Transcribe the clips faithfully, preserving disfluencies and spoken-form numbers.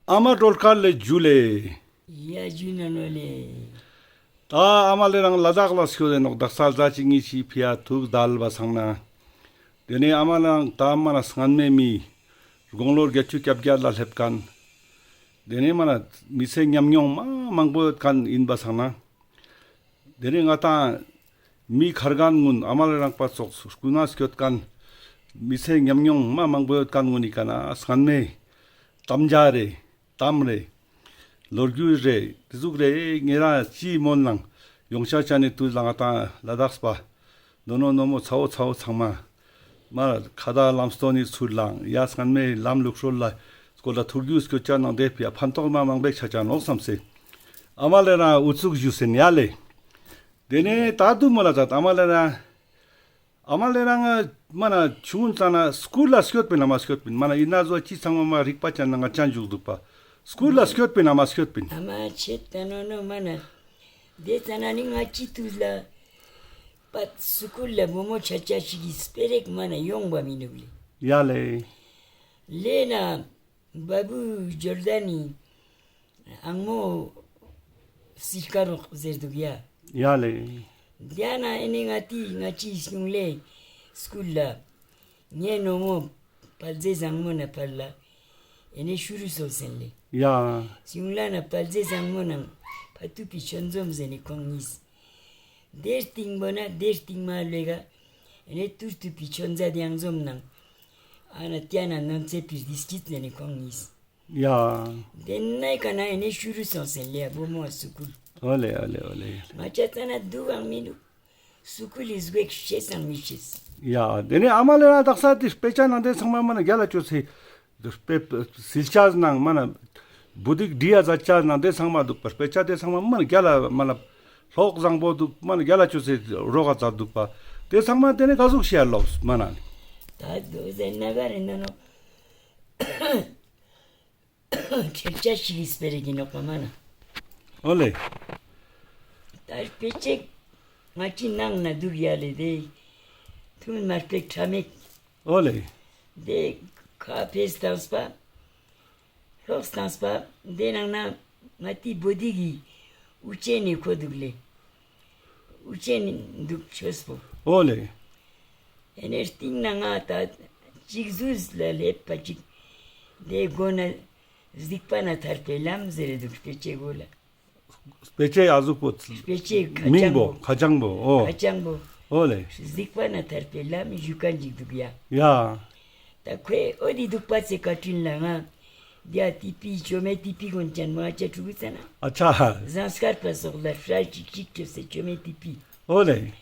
ཨ་མ་སྒྲོལ་དཀར་ལེ་ཇུ་ལེ། ཡ་ཇུ་ནོ་ནོ་ལེ། ད་ཨ་མ་ལེ་རང་ལ་དྭགས་ལ་སྐྱོད་དེ་ནོག། དག་ས་ཟླ་གཅིག་གཉིས་ཤིག་ཕི་ཡ་ཐུགས་དལ་བ་སང་ན། དེ་ནས་ཨ་མ་ལེ་རང་ད་མ་ན་སྔན་མའི་མི་དགུང་ལོ་བརྒྱད་ཅུ་གྱ་བརྒྱད་ལ་སླེབས་མཁན། དེ་ནས་མ་ན་མི་ཚེ་ཉམས་མྱོང་མ་མང་པོ་ཡོད་མཁན་ཡིན་པ་སང་ན། དེ་ནས་ང་ཏང་མི་ཁར་གན་གུན་ཨ་མ་ལེ་རང་པ་ཙོགས་སྐུ་ན་སྐྱོད་མཁན་མི་ཚེ་ཉམས་མྱོང་མ་མང་པོ་ཡོད་མཁན་གུན་ནི་ཀ་ན་སྔན་མའི་དམ་བཅའ་རེ། གཏམ་རེ། ལོ་རྒྱུས་རེ། དེ་ཟུག་རེ་ཉེ་རང་ཅི་མོན་ནང་ཡོང་ཆ་ཆ་ནི་དུས་ལ་ང་ཏང་ལ་དྭགས་པ་ནོ་ནོ་ནོ་མོ་ཚ་བོ་ཚ་བོ་ཚང་མ་མ་ཁ་ད་ལམ་སྟོན་ནི་ཚུར་ལང་ཡ་སྔན་མའི་ལམ་ལུགས་སྲོལ་ལ་སྐོར་ལ་ཐུགས་རྒྱུས་སྐྱོད་ཆ་ནང་དེ་ཕི་ཡ་ཕན་ཐོགས་མ་མང་པོ་ཆ་ཆ་ནོག་བསམ་སེ། ཨ་མ་ལེ་རང་ཨུ་ཚུགས་ཞུ་སེན་ཡ་ལེ། དེ་ནས་ད་དུ་མོ་ལ་ད་ཨ་མ་ལེ་རང་ཨ་མ་ལེ་རང་མ་ན་ཆུང་ཙ་ན་སྐུལ་ལ་སྐྱོད་པིན་ཨ་མ་སྐྱོད་པིན་མ་ན་ཡིན་ན་བཟོ་ཅི་ཚང་མ་མ་རིག་པ་ཅན་ན་ང་ཅན་འཇུག་འདུག་པ། སྐུལ་ལ་སྐྱོད་པིན་ཨ་མ་སྐྱོད་པིན། ཨ་མ་ཆེད་ད་ནོ་ནོ་མ་ན་དེ་ཙ་ན་ནི་ང་ཅི་དུས་ལ་པད་སྐུལ་ལ་བུ་མོ་ཆ་ཆ་ཞིག་གི་སྤེ་རེག་མ་ན་ཡོང་བ་མི་འདུག་ལེ། ཡ་ལེ། ལེ་ན། བ་བུ་ཇོར་དན་ནི་ཨང་མོ་སིལ་ཀ་རོག་ཟེར་འདུག་ཡ། ཡ་ལེ། དེ་ན་ཨེ་ནེ་ང་ཏི་ང་ཅི་སུང་ལེ་སྐུལ་ལ་ངའི་ནོ་མོ་པལ་ཛེ་བཟང་མོ་ན་པལ་ལ་ཨེ་ནེ་ཤུ་རུ་སོང་སེན་ལེ། ཡ། སུང་ལ་ན་པལ་ཛེ་བཟང་མོ་ནང་ཕ་ཏུ་པི་ཆོན་འཛོམས་ཟེར་ནི་ཁོང་གཉིས། དེ་རྟིང་མོ་ན་དེ་རྟིང་མ་ལེ་ག་ཨེ་ནེ་ཏུར་ཏུ་པི་ཆོན་ཛ་དེ་ཡང་འཛོམས་ནང་ཨ་ན་ཏེ་ན་ནོན་ཚེ་པི་རྡིས་ཀྱིད་ཟེར་ནི་ཁོང་གཉིས། ཡ། དེ་ནས་ཀ་ན་ཨེ་ནེ་ཤུ་རུ་སོང་སེན་ལེ་བུ་མོ་སུ་ཀུལ། ཨོ་ལེ་ཨོ་ལེ་ཨོ་ལེ། ང་ཅ་ཙ་ན་དུག་ཨང་མི་དུག། སུ་ཀུལ་ལི་ཟུག་ཤེས་སང་མི་ཤེས། ཡ། དེ་ནས་ཨ་མ་ལེ་ན་དག་ས་དེ་དཔེ་ཆ་ནང་དེ་ཚང་མ་མ་ན་རྒྱལ་ལ་ཅོས་སེ། དཔེ་སིལ་ཆ་ནང་མ་ན་བུ་དིག་འདི་ཡ་ཛ་ཆ་ནང་དེ་ཚང་མ་དུག་པ། དཔེ་ཆ་དེ་ཚང་མ་མ་ན་རྒྱལ་ལ་མ་ན་ལོག་བཟང་པོ་དུག་མ་ན་རྒྱལ་ལ་ཅོས་སེ་རོག་ག་ཛ་དུག་པ། དེ་ཚང་མ་དེ་ནས་ག་ཟུག་ཤེས་ལོག་མ་ན། ད་དུ་ཟེར་ན་ག་རེ་ན་ནོ། ཁྲེག་ཆ་ཞིག་གི་སྤེ་རེ་གི་ནོག་པ་མ་ན། ཨོ་ལེ། ད་དཔེ་ཆེ་ང་ཅི་ནང་ན་དུག་ཡ་ལེ་དེ། ཐུན་མ་སྤེ་ཁྲ་མེད། ཨོ་ལེ། དེ་ཁ་ཕེ་སྟངས་པ། ལོག་སྟངས་པ། དེ་ནང་ན་ང་ཏི་བོ་དི་གི་འུ་ཅེ་ནི་ཁོ་དུག་ལེ། འུ་ཅེ་ནི་དུག་ཆོས་པོ། ཨོ་ལེ། ཨེ་ནེ་རྟིང་ན་ང་ད་ཅིག་ཟུས་ལ་ལེབ་པ་ཅིག། དེ་གོ་ན་སྡིག་པ་ན་ཐར་པའི་ལམ་ཟེར་རེ་དུག་དཔེ་ཆའི་གོ་ལ། དཔེ་ཆའི་ཨ་ཟུག་པོ། དཔེ་ཆའི་ཁ་མིང་བྱང་པོ་པོ། ཁ་བྱང་པོ་ཨོ། ཁ་བྱང་པོ། ཨོ་ལེ། སྡིག་པ་ན་ཐར་པའི་ལམ་ཞུ་ཁན་ཅིག་དུག་ཡ། ཡ། ད་ཁོའི་ཨོ་དི་དུག་པ་ཚེ་བཀའ་དྲིན་ལ་ང་། དེ་ཡ་ཏི་པི་ཅོ་མེ་ཏི་པི་གོན་ཅན་མ་ཅ་ཕྲུ་གུ་ཙ་ན། ཨ་ཆ། ཟངས་དཀར་པ་སོགས་ལ་ཧྲ་ཅིག་ཅིག་ཅོས་སེ་ཅོ་མེ་ཏི་པི། ཨོ་ལེ།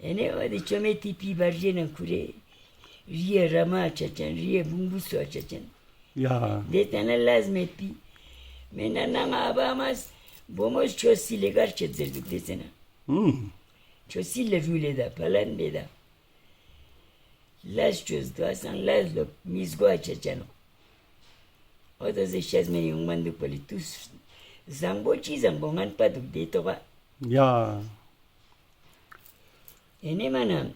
ཨེ་ནེ་ཨོ་དི་ཅོ་མེ་ཏི་པི་བར་ཞེ་ན་ཁུ་རེ། རི་ཡ་ར་མ་ཨ་ཆ་ཅན་རི་ཡ་བུང་བུ་སུ་ཨ་ཆ་ཅན། ཡ། དེ་ཙ་ན་ལས་མེད་པི། མེད་ན་ནང་ཨ་བ་མ་སི་བོ་མོ་ཆོས་སི་ལེ་གར་ཆེ་ཟེར་དུག་དེ་ཙ་ན། ཨུམ། ཆོས་སི་ལེ་རུ་ལེ་ད་ཕ་ལན་བེ་ད། ལས་ཆོས་དུ་ཨ་སང་ལས་ལོ་མི་སྒོ་ཨ་ཆ་ཅན་ནོ། ཨོ་ད་ཟེ་ཤེས་མེ་ཡོང་མ་དུག་པ་ལི་ཏུས། བཟང་པོ་ཅི་བཟང་པོ་ངན་པ་དུག་དེ་ཏོག་ག། ཡ། ཨེ་ནེ་མ་ན།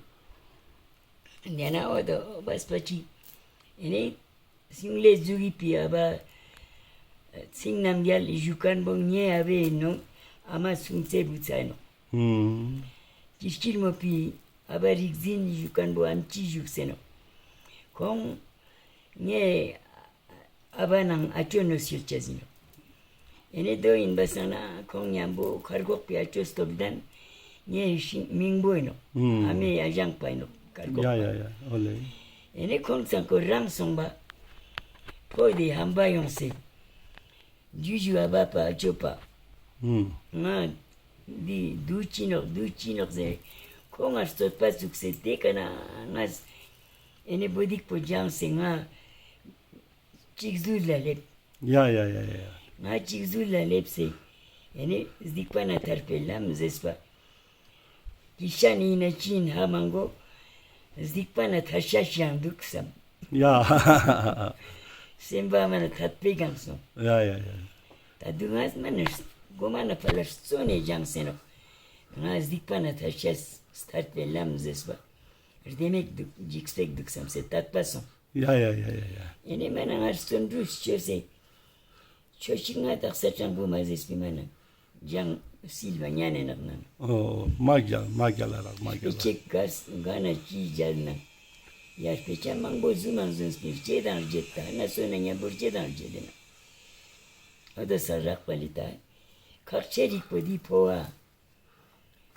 དེ་ན་ཨོ་ད་ཨོ་བས་པ་ཅི། ཨེ་ནེ། སིང་ལེ་ཟུག་གི་པི་ཨ་བ། ཚིང་རྣམ་རྒྱལ་ཞུ་ཁན་བོ་ངའི་ཨ་བའི་ནོ། ཨ་མ་སུང་ཚེ་བུ་ཚ་ནོ། ཧུམ། ཅི་སྐྱིར་མོ་པི་ཨ་བ་རིག་འཛིན་ཞུ་ཁན་བོ་ཨམ་ཅི་ཞུགས་སེ་ནོ། ཁོང་ངའི་ཨ་བ་ནང་ཨ་ཅོ་ནོ་སིལ་ཆ་ཟིན་ནོ། ཨེ་ནེ་དོ་ཨིན་པ་སང་ན་ཁོང་ཉམ་པོ་ཁར་གོག་པི་ཨ་ཅོ་སྟོབས་ལྡན་ངའི་ཤི་མིང་པོ་ཨིན་ནོ། ཧུམ། ཨ་མའི་ཨ་ཞང་པ་ཨིན་ནོ་ཁར་གོག་པ། ཡ་ཡ་ཡ་ཨོ་ལེ། ཨེ་ནེ་ཁོང་ཚང་ཁོ་རང་སོང་བ། ཕོ་དེ་ཧམ་པ་ཡོང་སེ། ཇུ་ཇུ་ཨ་བ་པ་ཨ་ཅོ་པ། ཧུམ། ང་འདི་དུ་ཅི་ནོག་དུ་ཅི་ནོག་ཟེར། ཁོང་ང་རྩོད་པ་ཚུགས་སེ་དེ་ཀ་ན་ང་ཨེ་ནེ་བོ་དིག་པོ་སྦྱངས་སེ་ང་ཅིག་ཟུར་ལ་ལེབ། ཡ་ཡ་ཡ་ཡ་ཡ། ང་ཅིག་ཟུར་ལ་ལེབ་སེ། ཨེ་ནེ་སྡིག་པ་ན་ཐར་པའི་ལམ་ཟེར་བ། ཀི་ཤ་ནི་ན་ཅི་ན་མང་གོ། སྡིག་པ་ན་ཐར་ཤ་ཞིག་ཡང་དུག་སམ། ཡ། སེམས་པ་མ་ན་ཐད་པའི་གང་སོང་། ཡ་ཡ་ཡ། ད་དུང་ང་མ་ན་གོ་མ་ན་ཕ་ལ་རྩོ་ནེ་སྦྱངས་སེ་ནོ། ང་སྡིག་པ་ན་ཐར་ཤ་ཐར་པའི་ལམ་ཟེར་བ། རྡེ་མེད་དུག་འཇིགས་པེག་དུག་སམ་སེ་ཐད་པ་སོང་། ཡ་ཡ་ཡ་ཡ་ཡ། ཨེ་ནེ་མ་ན་ང་རྩོན་གྲུས་ཅོས་སེ། ཆོས་ཤིག་ང་དག་ས་དྲང་པོ་མ་ཟེར་སྤི་མ་ན། ཇང་སིལ་བ་ཉན་ནེ་ནག་ན། ཨོ་མ་རྒྱལ་མ་རྒྱལ་ལ་རག་མ་རྒྱལ་ལ། ཅིག་ག་ག་ན་ཅི་རྒྱལ་ན། ཡར་སྤེ་ཆ་མང་པོ་ཟུ་མང་ཟུན་སྤེ་ལྕེ་དང་རྒྱལ་ད་ན་སོ་ན་ཉམ་པོ་ལྕེ་དང་རྒྱལ་ལེ་ན། ཨོ་ད་ས་རག་པ་ལི་ད། ཁག་ཆེ་རིག་པོ་འདི་ཕོ་བ།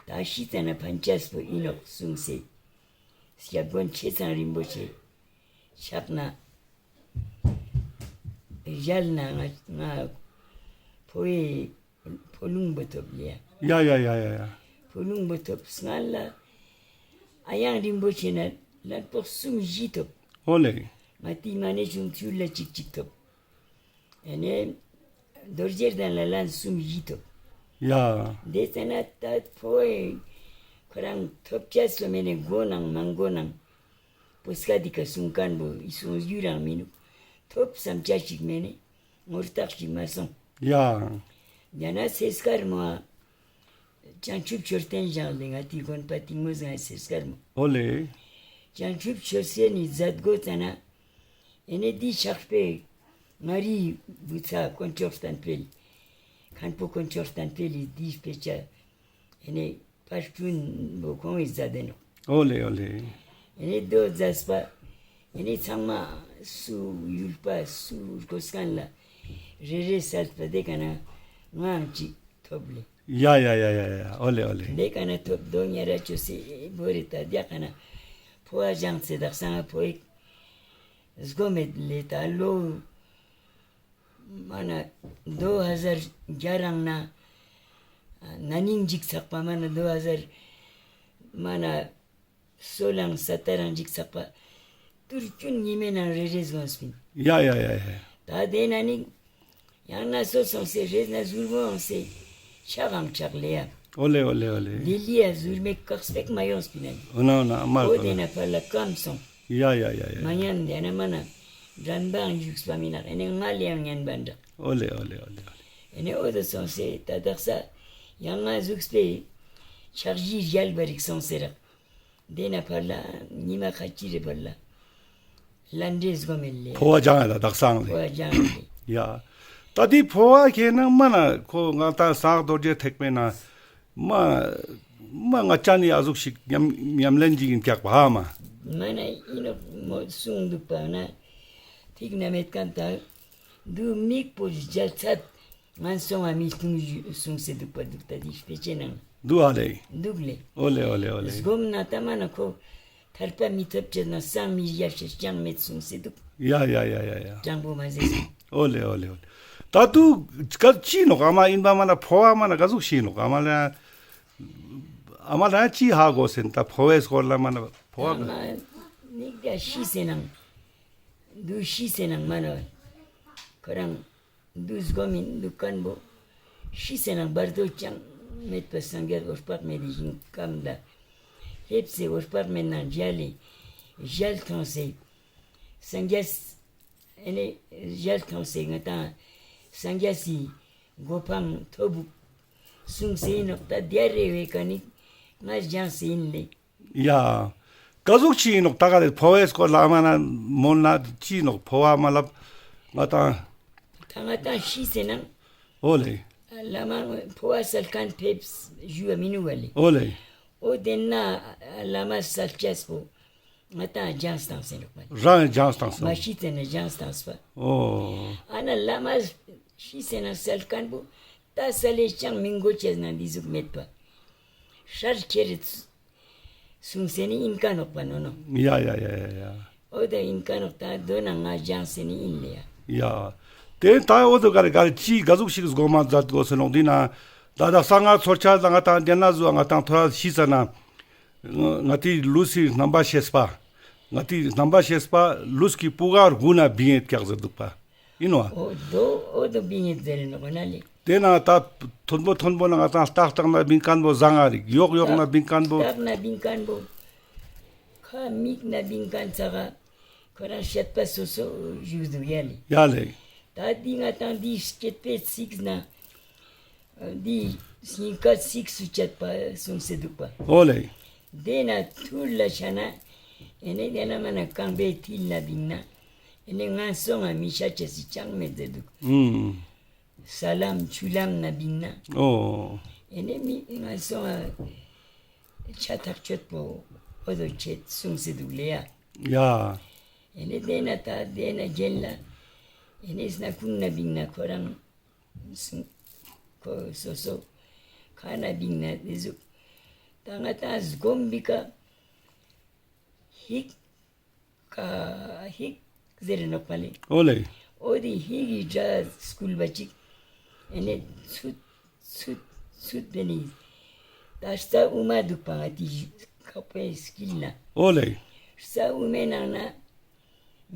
ད་ཤི་ཙ་ན་ཕན་ཆས་པོ་ཨིན་ནོག་གསུངས་སེ། སྐྱབས་མགོན་ཆེ་ཚང་རིན་པོ་ཆེ་ཕྱག་ན་ཞལ་ན་ང་ང་ཕོ་བའི་ཕོ་ལུང་བོ་ཐོབ་ལེ་ཡ། ཡ་ཡ་ཡ་ཡ་ཡ། ཕོ་ལུང་བོ་ཐོབ་སྔ་ལ་ཨ་ཡང་རིན་པོ་ཆེ་ན་ལན་པོག་གསུམ་བཞི་ཐོབ། ཨོ་ལེ། ང་ཏི་མ་ནེ་ཆུང་ཆུ་ལ་ཅིག་ཅིག་ཐོབ། ཨེ་ནེ་རྡོ་རྗེ་གདན་ལ་ལན་གསུམ་བཞི་ཐོབ། ཡ། དེ་ཙ་ན་ད་ཕོ་ཨེ་ཁོ་རང་ཐོབ་ཆ་སོ་མེ་ནེ་གོ་ནང་མང་གོ་ནང་པོ་སྐད་དི་ཀ་གསུང་མཁན་པོ་ཨི་སོང་ཡུ་རང་མི་ནུག། ཐོབ་བསམ་ཆ་ཞིག་མེ་ནེ་ངོ་རྟགས་ཞིག་མ་སོང་། ཡ། ཡང་ན་སེ་སྐར་མོ་ཨ། བྱང་ཆུབ་མཆོད་རྟེན་བཞེངས་ལེ་ང་ཏི་དགོན་པ་ཏིང་མོ་ཟང་སེ་སྐར་མོ། ཨོ་ལེ། བྱང་ཆུབ་མཆོད་རྟེན་ནི་མཛད་སྒོ་ཙ་ན། ཨེ་ནེ་འདི་ཕྱག་དཔེ་མངའ་རིས་བུ་ཚ་དཀོན་མཆོག་བསྟན་འཕེལ། མཁན་པོ་དཀོན་མཆོག་བསྟན་འཕེལ་ལི་འདི་དཔེ་ཆ། ཨེ་ནེ་པར་སྐྲུན་པོ་ཁོང་ངི་མཛད་དེ་ནོག། ཨོ་ལེ་ཨོ་ལེ། ཨེ་ནེ་དོ་མཛད་པ། ཨེ་ནེ་ཚང་མ་སུ་ཡུལ་པ་སུ་གོ་སྐན་ལ་རེ་རེ་སལ་པ་དེ་ཀ་ན་ངའང་ཅིག་ཐོབ་ལེ། ཡ་ཡ་ཡ་ཡ་ཡ། ཨོ་ལེ་ཨོ་ལེ། དེ་ཀ་ན་ཐོབ་དོ་ཉེ་ར་ཅོ་སེ་བོ་རེ་ད་དེ་ཀ་ན་ཕོ་བ་བཞེངས་སེ་དག་སང་ཕོ་ཨེ་སྒོམ་མེད་ལེ་ད་ལོ། མ་ན་དོ་ཧ་ཟར་གྱ་རང་ན་ན་ནིང་འཇིག་ཚག་པ་མ་ན་དོ་ཧ་ཟར་མ་ན་སོ་ལང་ས་ཏ་རང་འཇིག་ཚག་པ་ཏུར་ཀྱུན་ཉི་མའི་ནང་རེ་རེ་སྒོམ་སྤིན། ཡ་ཡ་ཡ་ཡ། ད་དེ་ན་ནིང་ཡང་ན་སོ་སོང་སེ་རེ་ན་ཟུར་མོ་ཡོང་སེ་ཆག་ཨང་ཆག་ལེ་ཡ། ཨོ་ལེ་ཨོ་ལེ་ཨོ་ལེ། ལི་ལི་ཡ་ཟུར་མེ་ཀག་སྤེག་མ་ཡོང་སྤིན་ན་ནི། ཨོ་ན་ཨོ་ན་མ་ཨོ་དེ་ན་ཕར་ལ་ཀམ་སོང་། ཡ་ཡ་ཡ་ཡ། མ་ཉན་དེ་ན་མ་ན་འགྲན་པའང་བཞུགས་པ་མི་ནག་ཨེ་ནེ་ང་ལེའང་ཉན་པ་འདྲ། ཨོ་ལེ་ཨོ་ལེ་ཨོ་ལེ་ཨོ་ལེ། ཨེ་ནེ་ཨོ་དོ་སོང་སེ་ད་དག་ས་ཡང་ང་བཞུགས་པའི་ཕྱག་བཞི་རྒྱལ་བ་རིག་སོང་སེ་རག། དེ་ན་ཕར་ལ་ཉི་མ་ཁ་ཅི་རེ་ཕར་ལ་ལན་འདྲེ་སྒོམ་མེད་ལེ། ཕོ་བ་བྱང་ཡ་ད་དག་སང་ལེ། ཕོ་བ་བྱང་ལེ། ཡ། ད་དེ་ཕོ་བ་ཁེ་ན་མ་ན་ཁོ་ང་ད་སངས་རྒྱས་རྡོ་རྗེ་ཐེག་པའི་ན། མ། མ་ང་ཅ་ནི་ཨ་ཟུག་ཞིག་ཉམས་ཉམས་ལེན་ཅིག་ཡིན་ཀྱག་པ་ཧ་མ། མ་ན་ཨི་ནོ་མོ་གསུང་འདུག་པ་ན། ཐིག་ན་མེད་ཀན་ད། འདུག་མིག་པོ་རྒྱལ་ཚད་ངན་སོང་ང་མི་ལྟུང་གསུང་སེ་འདུག་པ་འདུག་ད་འདི་དཔེ་ཆའི་ནང་། འདུག་ཨ་ལེ། འདུག་ལེ། ཨོ་ལེ་ཨོ་ལེ་ཨོ་ལེ། སྒོམ་ན་ད་མ་ན་ཁོ། ཐར་པ་མི་ཐོབ་ཅེ་ན་སངས་མི་རྒྱ་ཞེས་ཅང་མེད་གསུངས་སེ་འདུག། ཡ་ཡ་ཡ་ཡ་ཡ། དྲང་པོ་མ་ཟེར་སོང་། ཨོ་ལེ་ཨོ་ལེ་ཨོ་ལེ། ད་དུ་ག་ཅི་ནོག་ཨ་མ་ཨིན་པ་མ་ན་ཕོ་བ་མ་ན་ག་ཟུག་ཤི་ནོག་ཨ་མ་ལ། ཨ་མ་ལ་ཅི་ཧ་གོ་སེན་ད་ཕོ་བའི་སྐོར་ལ་མ་ན་ཕོ་བ། ཨ་མ་ནིག་རྒྱ་ཤི་སེ་ནང་། དུ་ཤི་སེ་ནང་མ་ན་བ། ཁོ་རང་། འདུ་སྒོམ་མིན་འདུག་མཁན་པོ། ཤི་སེ་ན་བར་དོ་ཅང་མེད་པ་སངས་རྒྱས་འོད་དཔག་མེད་དེ་ཞིང་ཁམས་ལ། ལྷེབས་སེ་འོད་དཔག་མེད་ན་མཇལ་ལེ། ཞལ་མཐོང་སེ། སངས་རྒྱས། ཨེ་ནེ་ཞལ་མཐོང་སེ་ང་དང་སངས་རྒྱས་སི་གོ་འཕང་ཐོབ་བུ། གསུངས་སེ་ཡིན་ནོག་ད་དེ་རེ་བའི་ཀ་ནི་ང་སྦྱངས་སེ་ཡིན་ལེ། ཡ། ག་ཟུག་ཅིག་ཡིན་ནོག་ད་ག་ལེ་ཕོ་བའི་སྐོར་ལ་མ་ན་མོལ་ན་ཅི་ཡིན་ནོག་ཕོ་བ་མ་ལབ་ང་དང་། ད་ང་དང་ཤི་སེ་ན། ཨོ་ལེ། བླ་མ་ཕོ་བ་སལ་མཁན་ཕེབས་ཞུ་བ་མི་ནུག་ག་ལེ། ཨོ་ལེ། ཨོ་དེ་ན་བླ་མ་སལ་ཅེས་པོ་ང་དང་སྦྱངས་བཏང་སེ་ནོག་པ། རང་སྦྱངས་བཏང་སོང་། མ་ཤི་ཙ་ན་སྦྱངས་བཏང་སོང་། ཨོ། ཨ་ན་བླ་མ་ཤི་སེ་ན་སལ་མཁན་པོ་ད་སལ་ལེ་ཅང་མི་མགོ་ཅེས་ན་འདི་ཟུག་མེད་པ། ཧྲར་ཁྱེར་རེ་གསུངས་སེ་ནི་ཨིན་ཀ་ནོག་པ་ནོ་ནོ། ཡ་ཡ་ཡ་ཡ་ཡ། ཨོ་ད་ཨིན་ཀ་ནོག་ད་དོ་ན་ང་སྦྱངས་སེ་ནི་ཨིན་ལེ་ཡ། ཡ། དེ་ད་ཨོ་དོ་ག་རེ་ག་རེ་ཅི་ག་ཟུག་ཞིག་སྒོམ་མ་མཛད་དགོས་སེ་ནོག་འདི་ན། ད་ད་ས་ང་ཚོར་ཆ་ད་ང་དང་དེ་ན་ཟུ་ང་དང་ཐོ་ར་ཤི་ཙ་ན། ང་དེ་ལུས་སི་རྣམ་པ་ཤེས་པ། ང་དེ་རྣམ་པ་ཤེས་པ་ལུས་ཀྱི་སྤུ་ག་རུ་ན་བིང་ཡེད་ཀྱག་ཟེར་འདུག་པ། ཡིན་ནོ། ཨོ་དོ་ཨོ་དོ་བིང་ཡེད་ཟེར་ནོག་ན་ལེ། དེ་ན་ད་མཐོན་པོ་མཐོན་པོ་ན་ང་དང་ལྟག་ལྟག་ན་བིང་མཁན་པོ་བཟང་ང་རིག་ཡོག་ཡོག་ན་བིང་མཁན་པོ། ལྟག་ན་བིང་མཁན་པོ། ཁ་མིག་ན་བིང་མཁན་ཚ་ག་ཁོ་རང་བཤད་པ་སོ་སོ་ཞུ་འདུག་ཡ་ལེ། ཡ་ལེ། ད་འདི་ང་དང་འདི་སྐྱེད་པའི་ཚིག་ན་འདི་སྙིང་ག་ཚིག་སུ་བཅད་པ་གསུངས་སེ་འདུག་པ། ཨོ་ལེ། དེ་ན་ཐུར་ལ་ཆ་ན་ཨེ་ནེ་དེ་ན་མ་ན་རྐང་པའི་མཐིལ་ན་བིང་ན་ཨེ་ནེ་ངན་སོང་ང་མི་ཤ་ཅེས་སི་ཅང་མེད་ཟེར་འདུག། ཨུམ། ས་ལམ་ཆུ་ལམ་ན་བིང་ན། ཨོ། ཨེ་ནེ་མི་ང་སོང་ང་ཆ་ཐག་ཆོད་པོ་འོ་དོ་ཆེད་གསུངས་སེ་འདུག་ལེ་ཡ། ཡ། ཨེ་ནེ་དེ་ན་ད་དེ་ན་རྒྱན་ལ། ཨེ་ནེ་སྣ་ཁུང་ན་བིང་ན་ཁོ་རང་སོ་སོ་ཁ་ན་བིང་ན་དེ་ཟུག་ད་ང་ད་སྒོམ་བི་ཀ་ཧིག་ཀ་ཧིག་ཟེར་ནོག་པ་ལེ། ཨོ་ལེ། ཨོ་དེ་ཧིག་གི་སྒྲ་སྐུལ་བ་ཅིག་ཨེ་ནེ་ཚུད་ཚུད་ཚུད་པེ་ནི་ད་རྩ་དབུ་མ་འདུག་པ་ང་དེ་ཁ་པའི་སྐིལ་ན། ཨོ་ལེ། རྩ་དབུ་མའི་ནང་ན་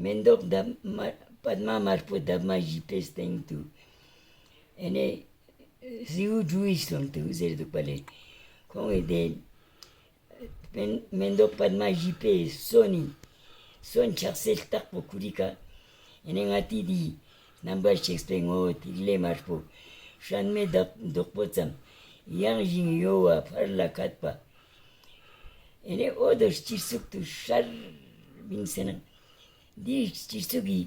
མེ་ཏོག་འདབ་མ་པདྨ་དམར་པོ་འདབ་མ་བཞི་པའི་སྟེང་དུ་ཨེ་ནེ་ཟེའུ་འབྲུ་བའི་སྟེང་དུ་ཟེར་འདུག་པ་ལེ། ཁོང་གི་དེ་མེ་མེ་ཏོག་པདྨ་བཞི་པའི་སོ་ནི་སོན་ཆགས་སེ་རྟག་པོ་ཁུ་རི་ཀ་ཨེ་ནེ་ང་ཏི་དི་རྣམ་པར་ཤེས་པའི་ངོ་བོ་ཐིག་ལེ་དམར་པོ་སྲན་མའི་མདོག་མདོག་པོ་ཙམ་ཡངས་ཤིང་གཡོ་བ་ཕར་ལ་ཁད་པ། ཨེ་ནེ་འོ་དོ་སྤྱི་གཙུག་ཏུ་ཤར་བིང་སེ་ན་འདི་སྤྱི་གཙུག་གི་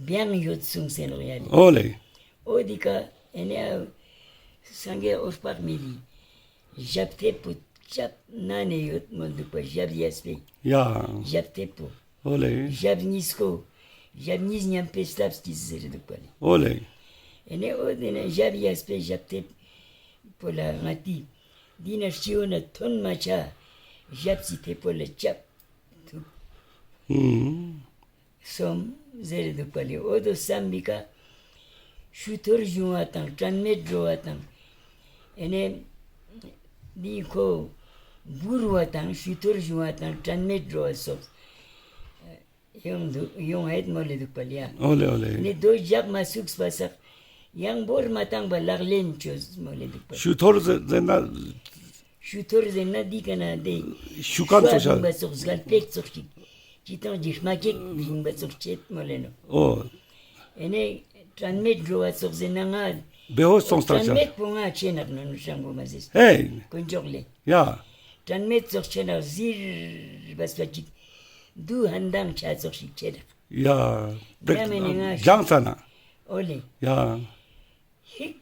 བེང་ཡོད་གསུངས་སེ་ནོག་ཡ་ལེ། ཨོ་ལེ། ཨོ་དི་ཀ་ཨེ་ནེ་སངས་རྒྱས་འོད་དཔག་མེད་དི་ཞབས་ཐེབས་པོ་ཅབ་ན་ནེ་ཡོད་མོལ་འདུག་པ། ཞབས་གཡས་པའི་ཡ། ཞབས་ཐེབས་པོ། ཨོ་ལེ། ཞབས་གཉིས་ཀོ་ཞབས་གཉིས་མཉམ་པའི་སླབ་ཀྱི་ཟེར་འདུག་པ་ལེ། ཨོ་ལེ། ཨེ་ནེ་ཨོ་དེ་ན་ཞབས་གཡས་པའི་ཞབས་ཐེབས་པོ་ལ་ང་ཏི་འདི་ན་སྤྱི་བོ་ན་ཐོན་མ་ཆ་ཞབས་སི་ཐེབས་པོ་ལ་ཅབ་ཐུབ། ཨུམ། སོམ་ཟེར་འདུག་པ་ལེ། འོ་དོ་བསམ་པའི་ཀ་ཤུ་ཐོར་བྱུང་བ་དང་དྲན་མེད་འགྲོ་བ་དང་། ཨེ་ནེ་འདི་ཁོ་འབུར་བ་དང་ཤུ་ཐོར་བྱུང་བ་དང་དྲན་མེད་འགྲོ་བ་སོགས་ཡོང་འདུག་ཡོང་ཧེད་མོལ་ལེ་འདུག་པ་ལེ་ཡ། ཨོ་ལེ་ཨོ་ལེ། ཨེ་ནེ་དོ་ཞག་མ་ཚུགས་པ་སག་ཡང་བོར་མ་བཏང་པ་ལག་ལེན་བཅོས་མོལ་ལེ་འདུག་པ། ཤུ་ཐོར་ཟེར་ན། ཤུ་ཐོར་ཟེར་ན་འདི་ཀ་ན་དེ་ཤུ་ཀན་ཚོགས་ཤ། བིང་བ་ཙོགས་སྒལ་པེ་ཙོགས་ཤིག་ཅི་ཏང་ཅི་རྨ་ཀེག་བིང་བ་ཙོགས་ཆེད་མོལ་ལེ་ནོ། ཨོ། ཨེ་ནེ་དྲན་མེད་འགྲོ་བ་ཙོགས་ཟེར་ན་ང་བེ་ཧོ་སོང་སྟེ་དྲན་མེད་པོ་ང་ཆེ་ནག་ནོ་ནོ་ཤང་གོ་མ་ཟེར། ཧེ། དཀོན་མཆོག་ལེ། ཡ། དྲན་མེད་ཙོགས་ཆེ་ནག་ཟིར་བ་ཙོགས་ཅིག་དུ་ཧན་དང་ཆ་ཙོགས་ཤིག་ཆེ་ནག། ཡ། ཡ་མེ་ནེ་ང་ཞང་ས་ན། ཨོ་ལེ། ཡ། ཧིག་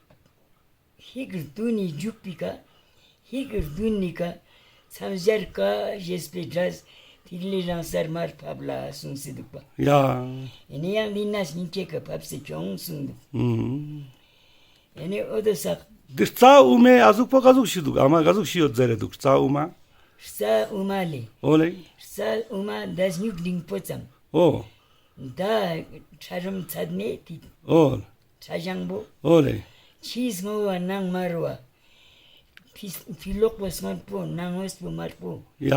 ཧིག་རྡུན་ནི་འཇུག་པའི་ཀ་ཧིག་རྡུན་ནི་ཀ་མཚམས་སྦྱར་ཀ་ཞེས་པའི་སྒྲ་ཐིག་ལེ་རང་སར་མར་ཕབ་ལ་གསུངས་སེ་འདུག་པ། ཡ། ཨེ་ནེ་ཡང་འདི་ན་སྙིང་ཁེ་ཀ་ཕབ་སེ་ཆོང་གསུངས་འདུག། ཨུམ། ཨེ་ནེ་འོ་དོ་སག། འདི་རྩ་དབུ་མའི་ཨ་ཟུག་པོ་ག་ཟུག་ཤི་འདུག། ཨ་མ་ག་ཟུག་ཤི་ཡོད་ཟེར་རེ་འདུག་རྩ་དབུ་མ། རྩ་དབུ་མ་ལེ། ཨོ་ལེ། རྩ་དབུ་མ་མདའ་སྨྱུག་འབྲིང་པོ་ཙམ། ཨོ། མདའ་ཁྲ་རམ་ཚད་མེད་དེ། ཨོ། ཁྲ་ཞང་པོ། ཨོ་ལེ། ཕྱི་སྔོ་བ་ནང་དམར་བ། ཕི་ཕྱི་ལོག་པོ་སྔོན་པོ་ནང་ངོས་པོ་དམར་པོ། ཡ།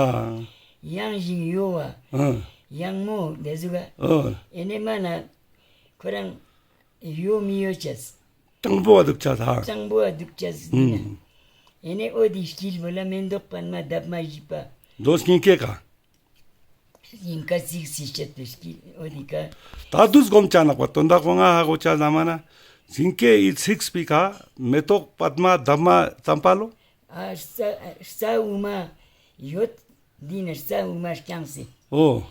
ཡངས་ཤིང་གཡོ་བ། ཨ། ཡང་མོ་དེ་ཟུག་ག། ཨོ། ཨེ་ནེ་མ་ན་ཁོ་རང་ཡོ་མི་ཡོ་ཅས། སྤྲང་པོ་བ་འདུག་ཅས་ཧ། སྤྲང་པོ་བ་འདུག་ཅས་ཨིན་ན། ཨུམ། ཨེ་ནེ་འོ་དེ་དཀྱིལ་པོ་ལ་མེ་ཏོག་པདྨ་འདབ་མ་བཞི་པ། དོ་སྙིང་ཁེ་ཀ། སྙིང་ཁ་ཚིག་སི་བཤད་པའི་དཀྱིལ་འོ་དེ་ཀ། ད་དུས་སྒོམ་ཆ་ནག་པ་དོན་དག་གོ་ང་ཧ་གོ་ཆ་ལ་མ་ན། སྙིང་ཁེ་ཡི་ཚིག་སྤི་ཀ་མེ་ཏོག་པདྨ་འདབ་མ་ཙམ་པ་ལོ། ཨ་རྩ་རྩ་དབུ་མ་ཡོད། འདི་ནི་རྩ་དབུ་མ་རྐྱང་སེ། ཨོ།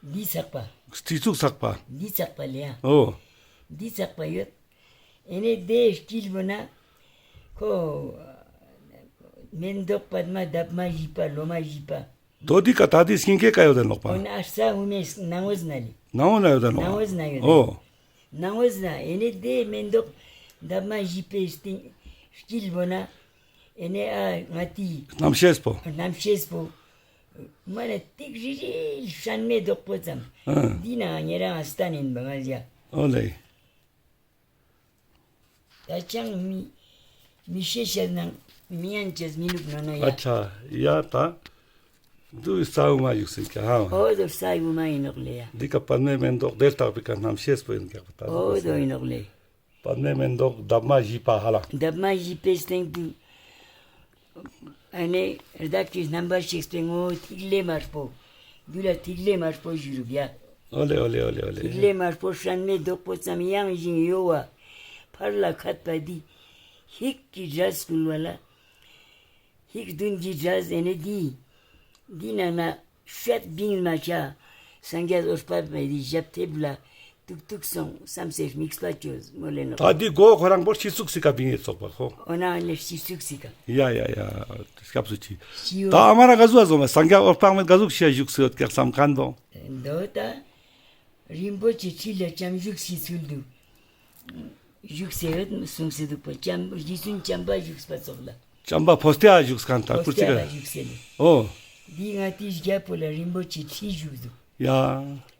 འདི་ཚག་པ། སྤྱི་གཙུག་ཚག་པ། འདི་ཚག་པ་ལེ་ཡ། ཨོ། འདི་ཚག་པ་ཡོད། ཨེ་ནེ་དེ་དཀྱིལ་པོ་ན་ཁོ་མེ་ཏོག་པདྨ་འདབ་མ་བཞི་པ་ལོ་མ་བཞི་པ། དོ་འདི་ཀ་ད་འདི་སྙིང་ཁེ་ཀ་ཡོད་དེ་ནོག་པ། འོ་ན་རྩ་དབུ་མའི་ནང་ངོས་ན་ལེ། ནང་ངོས་ན་ཡོད་དེ་ནོག་པ། ནང་ངོས་ན་ཡོད་དེ། ཨོ། ནང་ངོས་ན་ཨེ་ནེ་དེ་མེ་ཏོག་འདབ་མ་བཞི་པའི་སྟེང་དཀྱིལ་པོ་ན་ཨེ་ནེ་ཨ་ང་ཏི་རྣམ་ཤེས་པོ། རྣམ་ཤེས་པོ། མ་ན་ཏིག་རི་རི་སྲན་མའི་རྡོག་པོ་ཙམ། ཨ། འདི་ན་ཉེ་རང་ཨ་སྟན་ཨིན་པ་ང་ཡ། ཨོ་ལེ། ད་ཅང་མི་མི་ཤེས་ཤེས་ནང་མི་ཡན་ཅེས་མི་ནུག་ནོ་ནོ་ཡ། ཨ་ཆ་ཡ་ད། འདུ་རྩ་དབུ་མ་ཡུག་སིན་ཀྱ་ཧ། ཨོ་དོ་རྩ་དབུ་མ་ཨིན་ནོག་ལེ་ཡ། འདི་ཀ་པདྨའི་མེ་ཏོག་དེར་བཏགས་པའི་ཀ་རྣམ་ཤེས་པོ་ཨིན་ཀྱག་པ་ད། ཨོ་དོ་ཨིན་ནོག་ལེ། པདྨའི་མེ་ཏོག་འདབ་མ་བཞི་པ་ཧ་ལ། འདབ་མ་བཞི་པའི་སྟེང་དུ། ཨ་ནེ་བདག་གི་རྣམ་པར་ཤེས་པའི་ངོ་བོ་ཐིག་ལེ་དམར་པོ། འདུ་ལ་ཐིག་ལེ་དམར་པོ་བཞུགས་ཡ། ཨོ་ལེ་ཨོ་ལེ་ཨོ་ལེ་ཨོ་ལེ། ཐིག་ལེ་དམར་པོ་སྲན་མའི་རྡོག་པོ་ཙམ་ཡངས་ཤིང་གཡོ་བ། ཕར་ལ་ཁད་པ་འདི། ཧིག་གི་སྒྲ་སྐུལ་བ་ལ། ཧིག་བདུན་གྱི་སྒྲ་ཟེར་ནི་འདི། འདི་ནང་ན་ཤད་བིང་མ་ཆ། སངས་རྒྱས་འོད་དཔག་མེད་དི་ཞབས་ཐེབས་ལ་ ཏུག་ཏུག་སོང་བསམ་སེ་དམིགས་པ་ཅོས་མོལ་ལེ་ནོག། ད་འདི་གོ་ཁོ་རང་པོ་ཤི་ཚུགས་སི་ཀ་བིང་ངེ་ཚོགས་པ་ཁོ། འོ་ན་ཨ་ནེ་ཤི་ཚུགས་སི་ཀ། ཡ་ཡ་ཡ། སྐྱབས་སུ་མཆི། ཤི་འོ། ད་ཨ་མ་ར་ག་ཟུག་ཟོ་མ་སངས་རྒྱས་འོད་དཔག་མེད་ག་ཟུག་ཤི་བཞུགས་སེ་ཡོད་ཀྱག་བསམ་མཁན་པོ། འདོ་ད། རིན་པོ་ཆེ་ཁྲི་ལ་ལྕམ་བཞུགས་སི་ཚུལ་དུ། བཞུགས་སེ་ཡོད་གསུངས་སེ་འདུག་པ། ལྕམ་རྗེ་བཙུན་བྱམས་པ་བཞུགས་པ་ཙོགས་ལ། བྱམས་པ་ཕོ་སྟེ་ཨ་བཞུགས་མཁན་ད་ཕོ་ཀུར་སྟེ་ཅིག་ཨ་ག། བཞུགས་སེ་ནི། འོ། འདི་ང་ཏི་རྒྱབ་པོ་ལ་རིན་པོ་ཆེ་ཁྲི་བཞུགས་འདུག། ཡ།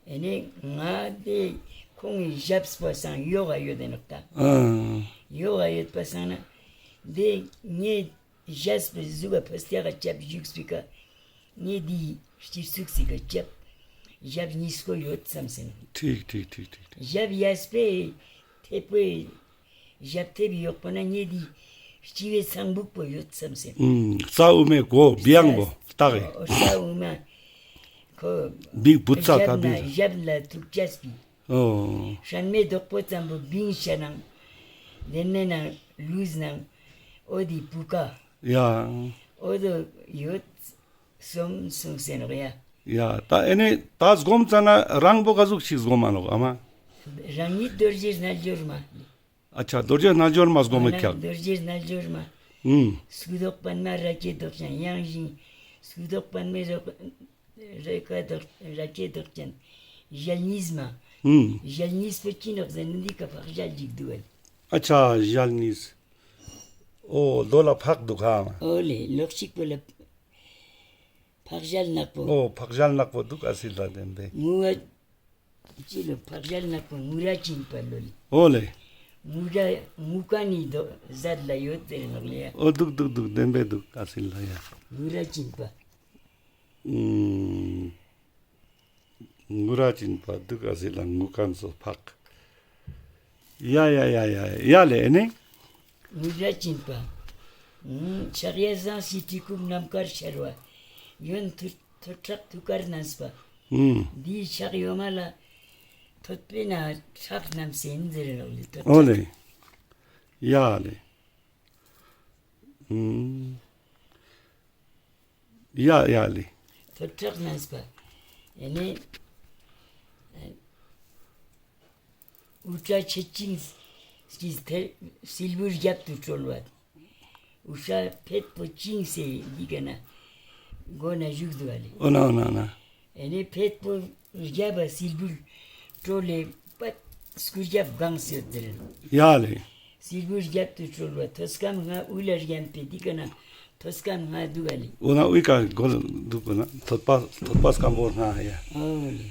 ཨེ་ནེ་ང་དེ་ཁོང་གི་ཞབས་པོ་སང་ཡོག་ག་ཡོད་དེ་ནོག་ད། ཨ། ཡོག་ག་ཡོད་པ་སང་ན། དེ་ངའི་ཞབས་པོ་ཟུག་ག་ཕོ་སྟེ་ག་ལྕམ་བཞུགས་པི་ཀ། ངའི་འདི་སྤྱིར་ཚུགས་སི་ཀ་ལྕམ། ཞབས་གཉིས་ཀོ་ཡོད་བསམ་སེ་ནོག། ཐིག་ཐིག་ཐིག་ཐིག་ཐིག། ཞབས་གཡས་པའི་ཐེབ་པོའི་ཞབས་ཐེབ་ཡོག་པོ་ན་ངའི་འདི་སྤྱི་བོའི་ཚངས་བུག་པོ་ཡོད་བསམ་སེ་ནོག། ཨུམ། རྩ་དབུ་མའི་གོ་བིའང་པོ་ལྟག་གི། འོ་རྩ་དབུ་མ་ཁོ་བིག་བུ་ཚ་ད་ཞབས་ན་བིག་ཞབས་ལ་ཐུག་ཅས་པི། འོ། ཧྲན་མེ་དོག་པོ་ཙམ་པོ་བིང་ཤ་ནང་། དེ་ནེ་ནང་ལུས་ནང་། འོ་དི་བུ་ཀ། ཡ། འོ་དོ་ཡོད་སོམ་གསུངས་སེ་ནོག་ཡ། ཡ་ད་ཨེ་ནེ་ད་སྒོམ་ཙ་ན་རང་པོ་ག་ཟུག་ཞིག་སྒོམ་མ་ནོག་ཨ་མ། རང་ཉིད་རྡོ་རྗེ་རྣལ་འབྱོར་མ། ཨ་ཆ་རྡོ་རྗེ་རྣལ་འབྱོར་མ་སྒོམ་མེད་ཁྱག། རྡོ་རྗེ་རྣལ་འབྱོར་མ། ཨུམ། སྐུ་མདོག་པདྨ་རཱ་གའི་མདོག་ཅན་ཡང་ཞིང་སྐུ་མདོག་པདྨའི་རཱ་གའི་མདོག་རཱ་གའི་མདོག་ཅན་ཞལ་གཉིས་མ། ཨུམ། ཞལ་གཉིས་པོ་ཅི་ནོག་ཟེར་ན་འདི་ཀ་ཕག་ཞལ་ཅིག་འདུག་ཨ་ལེ། ཨ་ཆ་ཞལ་གཉིས། འོ་རྡོ་ལ་ཕག་འདུག་ཧ་མ། འོ་ལེ་ལོག་ཅིག་པོ་ལ་ཕག་ཞལ་ནག་པོ། འོ་ཕག་ཞལ་ནག་པོ་འདུག་ཨ་སི་ལ་དེན་པེ། ངུ་བ་ཅི་ལོ་ཕག་ཞལ་ནག་པོ་ངུ་ར་ཅིན་པ་ལོ་ལེ། འོ་ལེ། ངུ་ར་ངུ་ཀ་ནི་དོ་ཟད་ལ་ཡོད་ཟེར་ནོག་ལེ་ཡ། འོ་འདུག་འདུག་འདུག་དེན་པེ་འདུག་ཨ་སི་ལ་ཡ། ངུ་ར་ཅིན་པ། ཨུམ། ངུ་ར་ཅིན་པ་འདུག་ཨ་སི་ལ་ངུ་ཀན་སོ་ཕག། ཡ་ཡ་ཡ་ཡ་ཡ་ལེ་ཨེ་ནེ། ངུ་ར་ཅིན་པ། ཕྱག་གཡས་ཟངས་ཀྱི་གྲི་གུག་ནམ་མཁར་ཤར་བ། གཡོན་ཐོད་ཐོད་ཁྲག་ཐུགས་ཀར་བསྣམས་པ། ཨུམ། འདིའི་ཕྱག་གཡོན་མ་ལ་ཐོད་པའི་ནང་ཁྲག་བསྣམས་སེ་ཨིན་ཟེར་ནོག་ལེ་ཐོད་ཁྲག། འོ་ལེ། ཡ་ལེ། ཨུམ། ཡ་ཡ་ལེ། ཐོད་ཁྲག་བསྣམས་པ། ཨེ་ནེ། དབུ་སྐྲ་ཕྱེད་བཅིངས་ཀྱིས་ཐེ་སིལ་བུར་རྒྱབ་ཏུ་གྲོལ་བ། དབུ་སྐྲ་ཕེད་པོ་བཅིངས་སེ་འདི་ཀ་ན་སྒོ་ན་བཞུགས་འདུག་ཨ་ལེ། འོ་ན་འོ་ན་འོ་ན། ཨེ་ནེ་ཕེད་པོ་རྒྱབ་པ་སིལ་བུར་གྲོལ་ལེ་པད་སྐུ་རྒྱབ་གང་སེ་ཡོད་དེ་རེད། ཡ་ལེ། སིལ་བུར་རྒྱབ་ཏུ་གྲོལ་བ་ཐོད་སྐམ་ལྔ་དབུ་ལ་བརྒྱན་པའི་འདི་ཀ་ན་ཐོད་སྐམ་ལྔ་འདུག་ཨ་ལེ། འོ་ན་དབུའི་ཀ་གོ་ལ་འདུག་གོ་ན་ཐོད་པ་ཐོད་པ་སྐམ་པོ་ལྔ་ཡ། ཨོ་ལེ།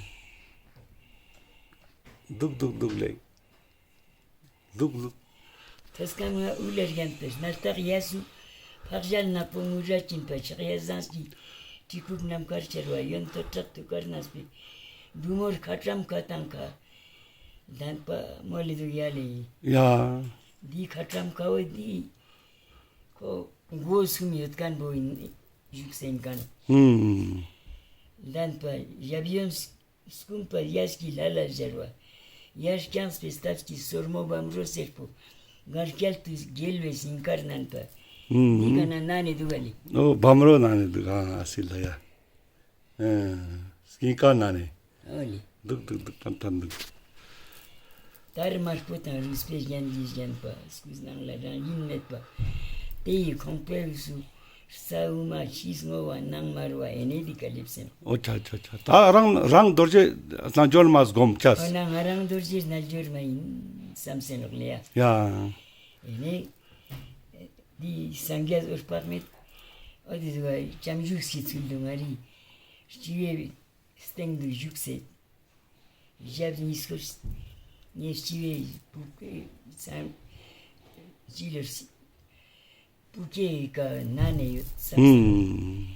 འདུག་འདུག་འདུག་ལེ། འདུག་འདུག། ཐོད་སྐམ་ལྔ་དབུ་ལ་བརྒྱན་པའི་སྣ་ལྟག་གཡས་སུ་ཕག་ཞལ་ནག་པོ་ངུ་ར་ཅིན་པ་ཕྱག་གཡས་ཟངས་ཀྱི་གྲི་གུག་ནམ་མཁར་ཤར་བ་གཡོན་ཐོད་ཁྲག་ཐུགས་ཀར་བསྣམས་པའི་བུ་མོར་ཁ་ཊྭཱཾ་ཁ་ཏང་ཁ་ལྡན་པ་མོལ་ལེ་འདུག་ཡ་ལེ། ཡ། འདི་ཁ་ཊྭཱཾ་ཁ་བོ་འདི་ཁོ་མགོ་གསུམ་ཡོད་མཁན་པོ་ཨིན་བཞུགས་སེ་ཨིན་མཁན། ཨུམ། ལྡན་པ་ཞབས་གཡོན་སྐུམ་པ་གཡས་ཀྱི་ལྷ་ལ་སྦྱར་བ། ཡར་བརྐྱངས་པའི་སྟབས་ཀྱིས་སོར་མོ་བམ་རོ་སེར་པོ་གང་བསྐྱལ་དུ་རྒྱལ་བའི་ཞིང་ཁར་བསྣན་པ། ཨུམ། འདི་ཀ་ན་བསྣན་ནེ་འདུག་ག་ལེ། འོ་བམ་རོ་བསྣན་ནེ་འདུག་ཨ་སི་ལ་ཡ། ཨ་ཞིང་ཁར་བསྣན་ནེ། འོ་ལེ། འདུག་འདུག་འདུག་ཏན་ཏན་འདུག། དར་དམར་པོ་དང་རུས་པའི་རྒྱན་གྱིས་བརྒྱན་པ། སྐུ་ནང་ལ་རང་བཞིན་མེད་པ། དེ་ཡི་ཁོང་པའི་དབུས་སུ་རྩ་དབུ་མ་ཕྱི་སྔོ་བ་ནང་དམར་བ་ཨེ་ནེ་འདི་ཀ་ལེབས་སེ་ནོག། འོ་ཆ་ཆ་ཆ། ད་རང་རང་རྡོ་རྗེ་རྣལ་འབྱོར་མ་སྒོམ་ཅས། འོ་ན་ང་རང་རྡོ་རྗེ་རྣལ་འབྱོར་མ་ཨིན་བསམ་སེ་ནོག་ལེ་ཡ། ཡ། ཨེ་ནེ་འདི་སངས་རྒྱས་འོད་དཔག་མེད་འོ་དེ་ཟུག་ལྕམ་བཞུགས་སི་ཚུལ་དུ་ང་རི་སྤྱི་བོའི་སྟེང་དུ་བཞུགས་སེ། ཞབས་གཉིས་སྐོར་ངའི་སྤྱི་བོའི་བུ་གའི་སང་སྤྱི་ལོར་བུ་གའི་ཀ་ན་ནེ་ཡོད་བསམ་སེ། ཨུམ།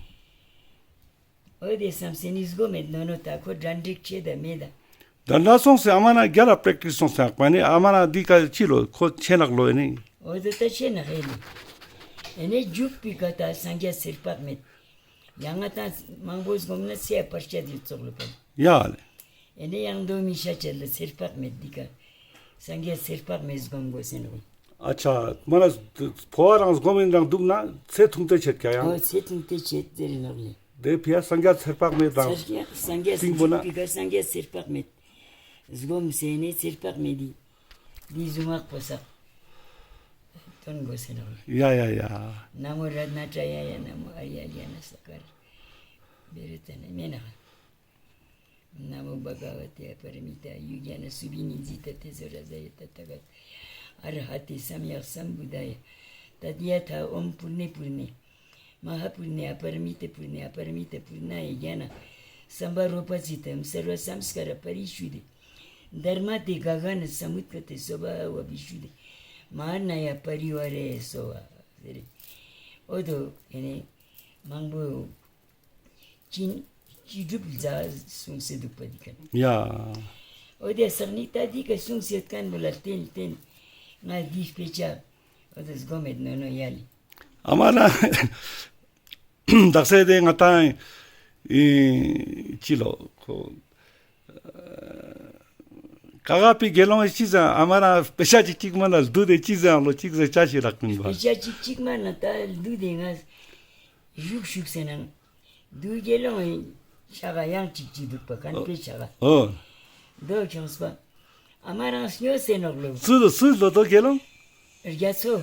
འོ་དེ་བསམ་སེ་ནི་སྒོམ་མེད་ནོ་ནོ་ད་ཁོ་འདྲ་འགྲིག་ཆེ་ད་མེད་ད། ད་འདྲ་སོང་སེ་ཨ་མ་ན་རྒྱལ་ལ་པྲེག་ཊིས་སོང་སེ་ཨ་ཁོ་ནི་ཨ་མ་ན་འདི་ཀ་ཅི་ལོ་ཁོ་ཆེ་ནག་ལོ་ཨེ་ནི། འོ་དེ་ད་ཆེ་ནག་ཨེ་ནི། ཨེ་ནི་འཇུག་པའི་ཀ་ད་སངས་རྒྱས་ཚེ་དཔག་མེད། ཡང་ང་ད་མང་པོ་སྒོམ་ན་ཚེ་བར་ཆད་དེ་ཙོགས་ལོ་པ། ཡ་ལེ། ཨེ་ནེ་ཡང་གདོད་མའི་ཤ་ཆད་ལ་ཚེ་དཔག་མེད་འདི་ཀ། སངས་རྒྱས་ཚེ་དཔག་མེད་སྒོམ་དགོས་ཟེར་ནོག། ཨ་ཆ་མ་ན་འཕོ་བ་རང་སྒོམ་ཡིན་རང་འདུག་ན་ཚེ་ཐུང་ཏེ་ཆད་ཀྱ་ཡང་། འོ་ཚེ་ཐུང་ཏེ་ཆད་ཟེར་ནོག་ལེ། དེ་ཕི་ཡ་སངས་རྒྱས་ཚེ་དཔག་མེད་རང་། སངས་རྒྱས་སངས་རྒྱས་སྟིང་པོ་ན་འཇུག་པའི་ཀ་སངས་རྒྱས་ཚེ་དཔག་མེད། སྒོམ་ཟེར་ནེ་ཚེར་པགས་མེད་དི། འདི་གཟུངས་སྔགས་པོ་སག་ཏོན་དགོས་ཟེར་ནོག། ཡ་ཡ་ཡ། ན་མོ་རཏྣ་ཏྲ་ཡ་ཡ། ན་མོ་ཨཱརྱ་ཨཱརྱ་ན་ས་ཀར་བེ་རུ་ཙ་ན་མེ་ན། ན་མོ་བྷ་ག་ཝ་ཏེ་ཨ་པ་ར་མི་ཏ་ཨ་ཡུ་ཛྙཱ་ན་སུ་བི་ནི་ཛི་ཏ་ཏེ་ཛོ་རཱ་ཛ་ཡ་ཏ་ཐཱ་ག་ཏ་ཨ་ར་ཧ་ཏེ་སམ་ཡཀ་སམ་བུདྡྷཱ་ཡ། ཏ་དི་ཡ་ཐཱ་ཨོཾ་པུར་ཎེ་པུར་ཎེ་མ་ཧཱ་པུར་ཎེ་ཨ་པ་ར་མི་ཏ་པུར་ཎེ་ཨ་པ་ར་མི་ཏ་པུར་ཎཱ་ཡ་ཛྙཱ་ན་སམ་བྷ་རོ་པ་ཙི་ཏམ་སརྦ་སཾ་སྐཱ་ར་པ་རི་ཤུདྡྷ་དྷརྨ་ཏེ་ག་ག་ན་སྨུད་ཀ་ཏེ་སྭ་བྷཱ་བ་བི་ཤུདྡྷ་མ་ཧཱ་ན་ཡ་པ་རི་ཝཱ་རེ་སྭ་བྷཱ་ཟེར་རེ། འོ་དོ་ཨེ་ནེ་མང་པོ་ཅི་ཅི་སྒྲུབ་ལ་གསུངས་སེ་འདུག་པ་འདི་ཀ་ནི། ཡ། འོ་དེ་སང་ནི་ད་འདི་ཀ་གསུངས་སེ་ཡོད་ཁན་བོ་ལ་བརྟེན་བརྟེན་ང་འདི་དཔེ་ཆ་འོ་དེ་སྒོམ་མེད་ནོ་ནོ་ཡ་ལེ། ཨ་མ་ན་དག་ས་དེ་ང་ཏང་ཨི་ཅི་ལོ་ཁོ་ཀ་ག་པའི་དགེ་སློང་ཅི་ཟེར་ཨ་མ་ན་དཔེ་ཆ་ཅིག་ཅིག་མ་ན་བསྡུ་དེ་ཅི་ཟེར་ལོ་ཅིག་ཟེར་ཆ་ཞིག་རག་མིན་པ། དཔེ་ཆ་ཅིག་ཅིག་མ་ན་ད་བསྡུ་དེ་ང་བཞུགས་བཞུགས་ཟེར་ན། བདུད་དགེ་སློང་ངི་ཕྱག་ག་ཡང་ཅིག་ཅིག་འདུག་པ་ཁན་པའི་ཕྱག་ག་ཨོ། དོ་ཁྱོངས་པ། ཨ་མ་རང་སྨྱོ་སེ་ནོག་ལོ། སུ་ལོ་སུ་ལོ་དོ་དགེ་སློང་། རྒྱ་མཚོ།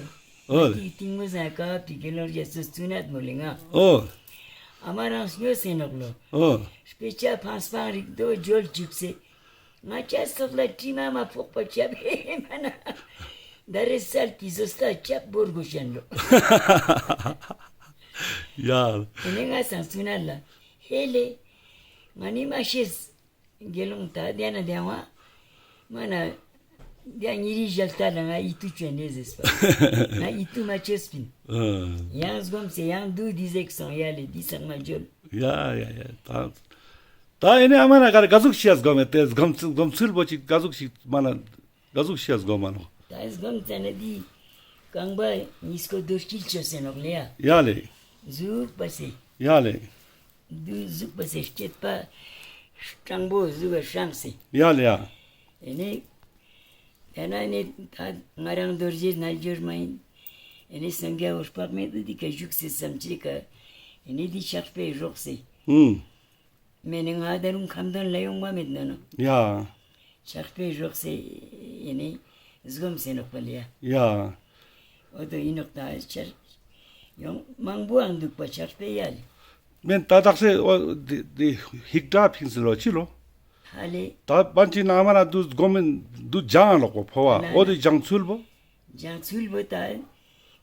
ཨོ། ཏི་ཏིང་མོ་ཟ་ཀ་པི་དགེ་སློང་རྒྱ་མཚོ་ཙུ་ནད་མོ་ལེ་ང་། ཨོ། ཨ་མ་རང་སྨྱོ་སེ་ནོག་ལོ། ཨོ། དཔེ་ཆ་ཕང་སྤང་རིག་དོ་ཇོལ་ཅུག་སེ། ང་ཅ་སོག་ལ་དྲི་མ་མ་ཕོག་པ་ཅབ་ཧེ་མ་ན། ད་རེས་སལ་ཏི་ཟོ་སྟ་ཅབ་བོར་གོ་ཤན་ལོ། ཡ། ཨེ་ནེ་ང་སང་ཙུ་ན་ལ་ཧེ་ལེ། ང་ནི་མ་ཤེས། དགེ་སློང་ད་དེ་ན་དེ་བ། མ་ན། དེ་ཉི་རི་ཞལ་ལྟ་ལ་ང་ཡིད་དུ་ཅན་ནེ་ཟེར་པ། ང་ཡིད་དུ་མ་ཅོས་པིན། ཨ། ཡང་སྒོམ་སེ་ཡང་བསྡུ་འདི་ཟེག་སོང་ཡ་ལེ་འདི་ཚང་མ་ཇོལ། ཡ་ཡ་ཡ་ད། ད་ཨེ་ནེ་ཨ་མ་ན་ག་རེ་ག་ཟུག་ཤིས་སྒོམ་མེད་དེ་སྒོམ་སྒོམ་ཚུལ་པོ་ཅིག་ག་ཟུག་ཤིག་མ་ན་ག་ཟུག་ཤིས་སྒོམ་མ་ནོ། ད་སྒོམ་ཙ་ན་འདི་རྐང་པ་གཉིས་ཀོ་རྡོ་སྐྱིལ་ཅོས་སེ་ནོག་ལེ་ཡ། ཡ་ལེ། ཟུག་པ་སེ། ཡ་ལེ། འདུ་ཟུག་པ་སེ་སྐྱེད་པ་སྤྲང་པོ་ཟུག་ག་སྲང་སེ། ཡ་ལེ་ཡ། ཨེ་ནེ། ཡ་ན་ནེ་ད་ང་རང་རྡོ་རྗེ་རྣལ་འབྱོར་མ་ཡིན། ཨེ་ནེ་སངས་རྒྱས་འོད་དཔག་མེད་དུ་འདི་ཀ་བཞུགས་སེ་སམ་ཅེ་ཀ། ཨེ་ནེ་འདི་ཕྱག་དཔེ་རོགས་སེ། ཧུམ། མེ་ནེ་ང་ད་རུང་ཁ་འདོན་ལ་ཡོང་བ་མེད་ནོ་ནོ། ཡ། ཕྱག་དཔེ་རོགས་སེ་ཡིན་ནི་སྒོམ་སེ་ནོག་པ་ལེ་ཡ། ཡ། འོ་དོ་ཡིན་ནོག་ད་ཆར་ཡོང་མང་པོའང་འདུག་པ་ཕྱག་དཔེ་ཡ་ལེ། མེན་ད་དག་སེ་འོ་དེ་དེ་ཧིག་དྲ་ཕིང་སེ་ལོ་ཅི་ལོ། ཧ་ལེ། ད་པན་ཅི་ན་མ་ན་དུ་སྒོམ་མེན་དུ་སྦྱང་ལོག་པ་ཕོ་བ་ལ་འོ་དེ་ལ། སྦྱང་ཚུལ་བོ། སྦྱང་ཚུལ་བོ་ད་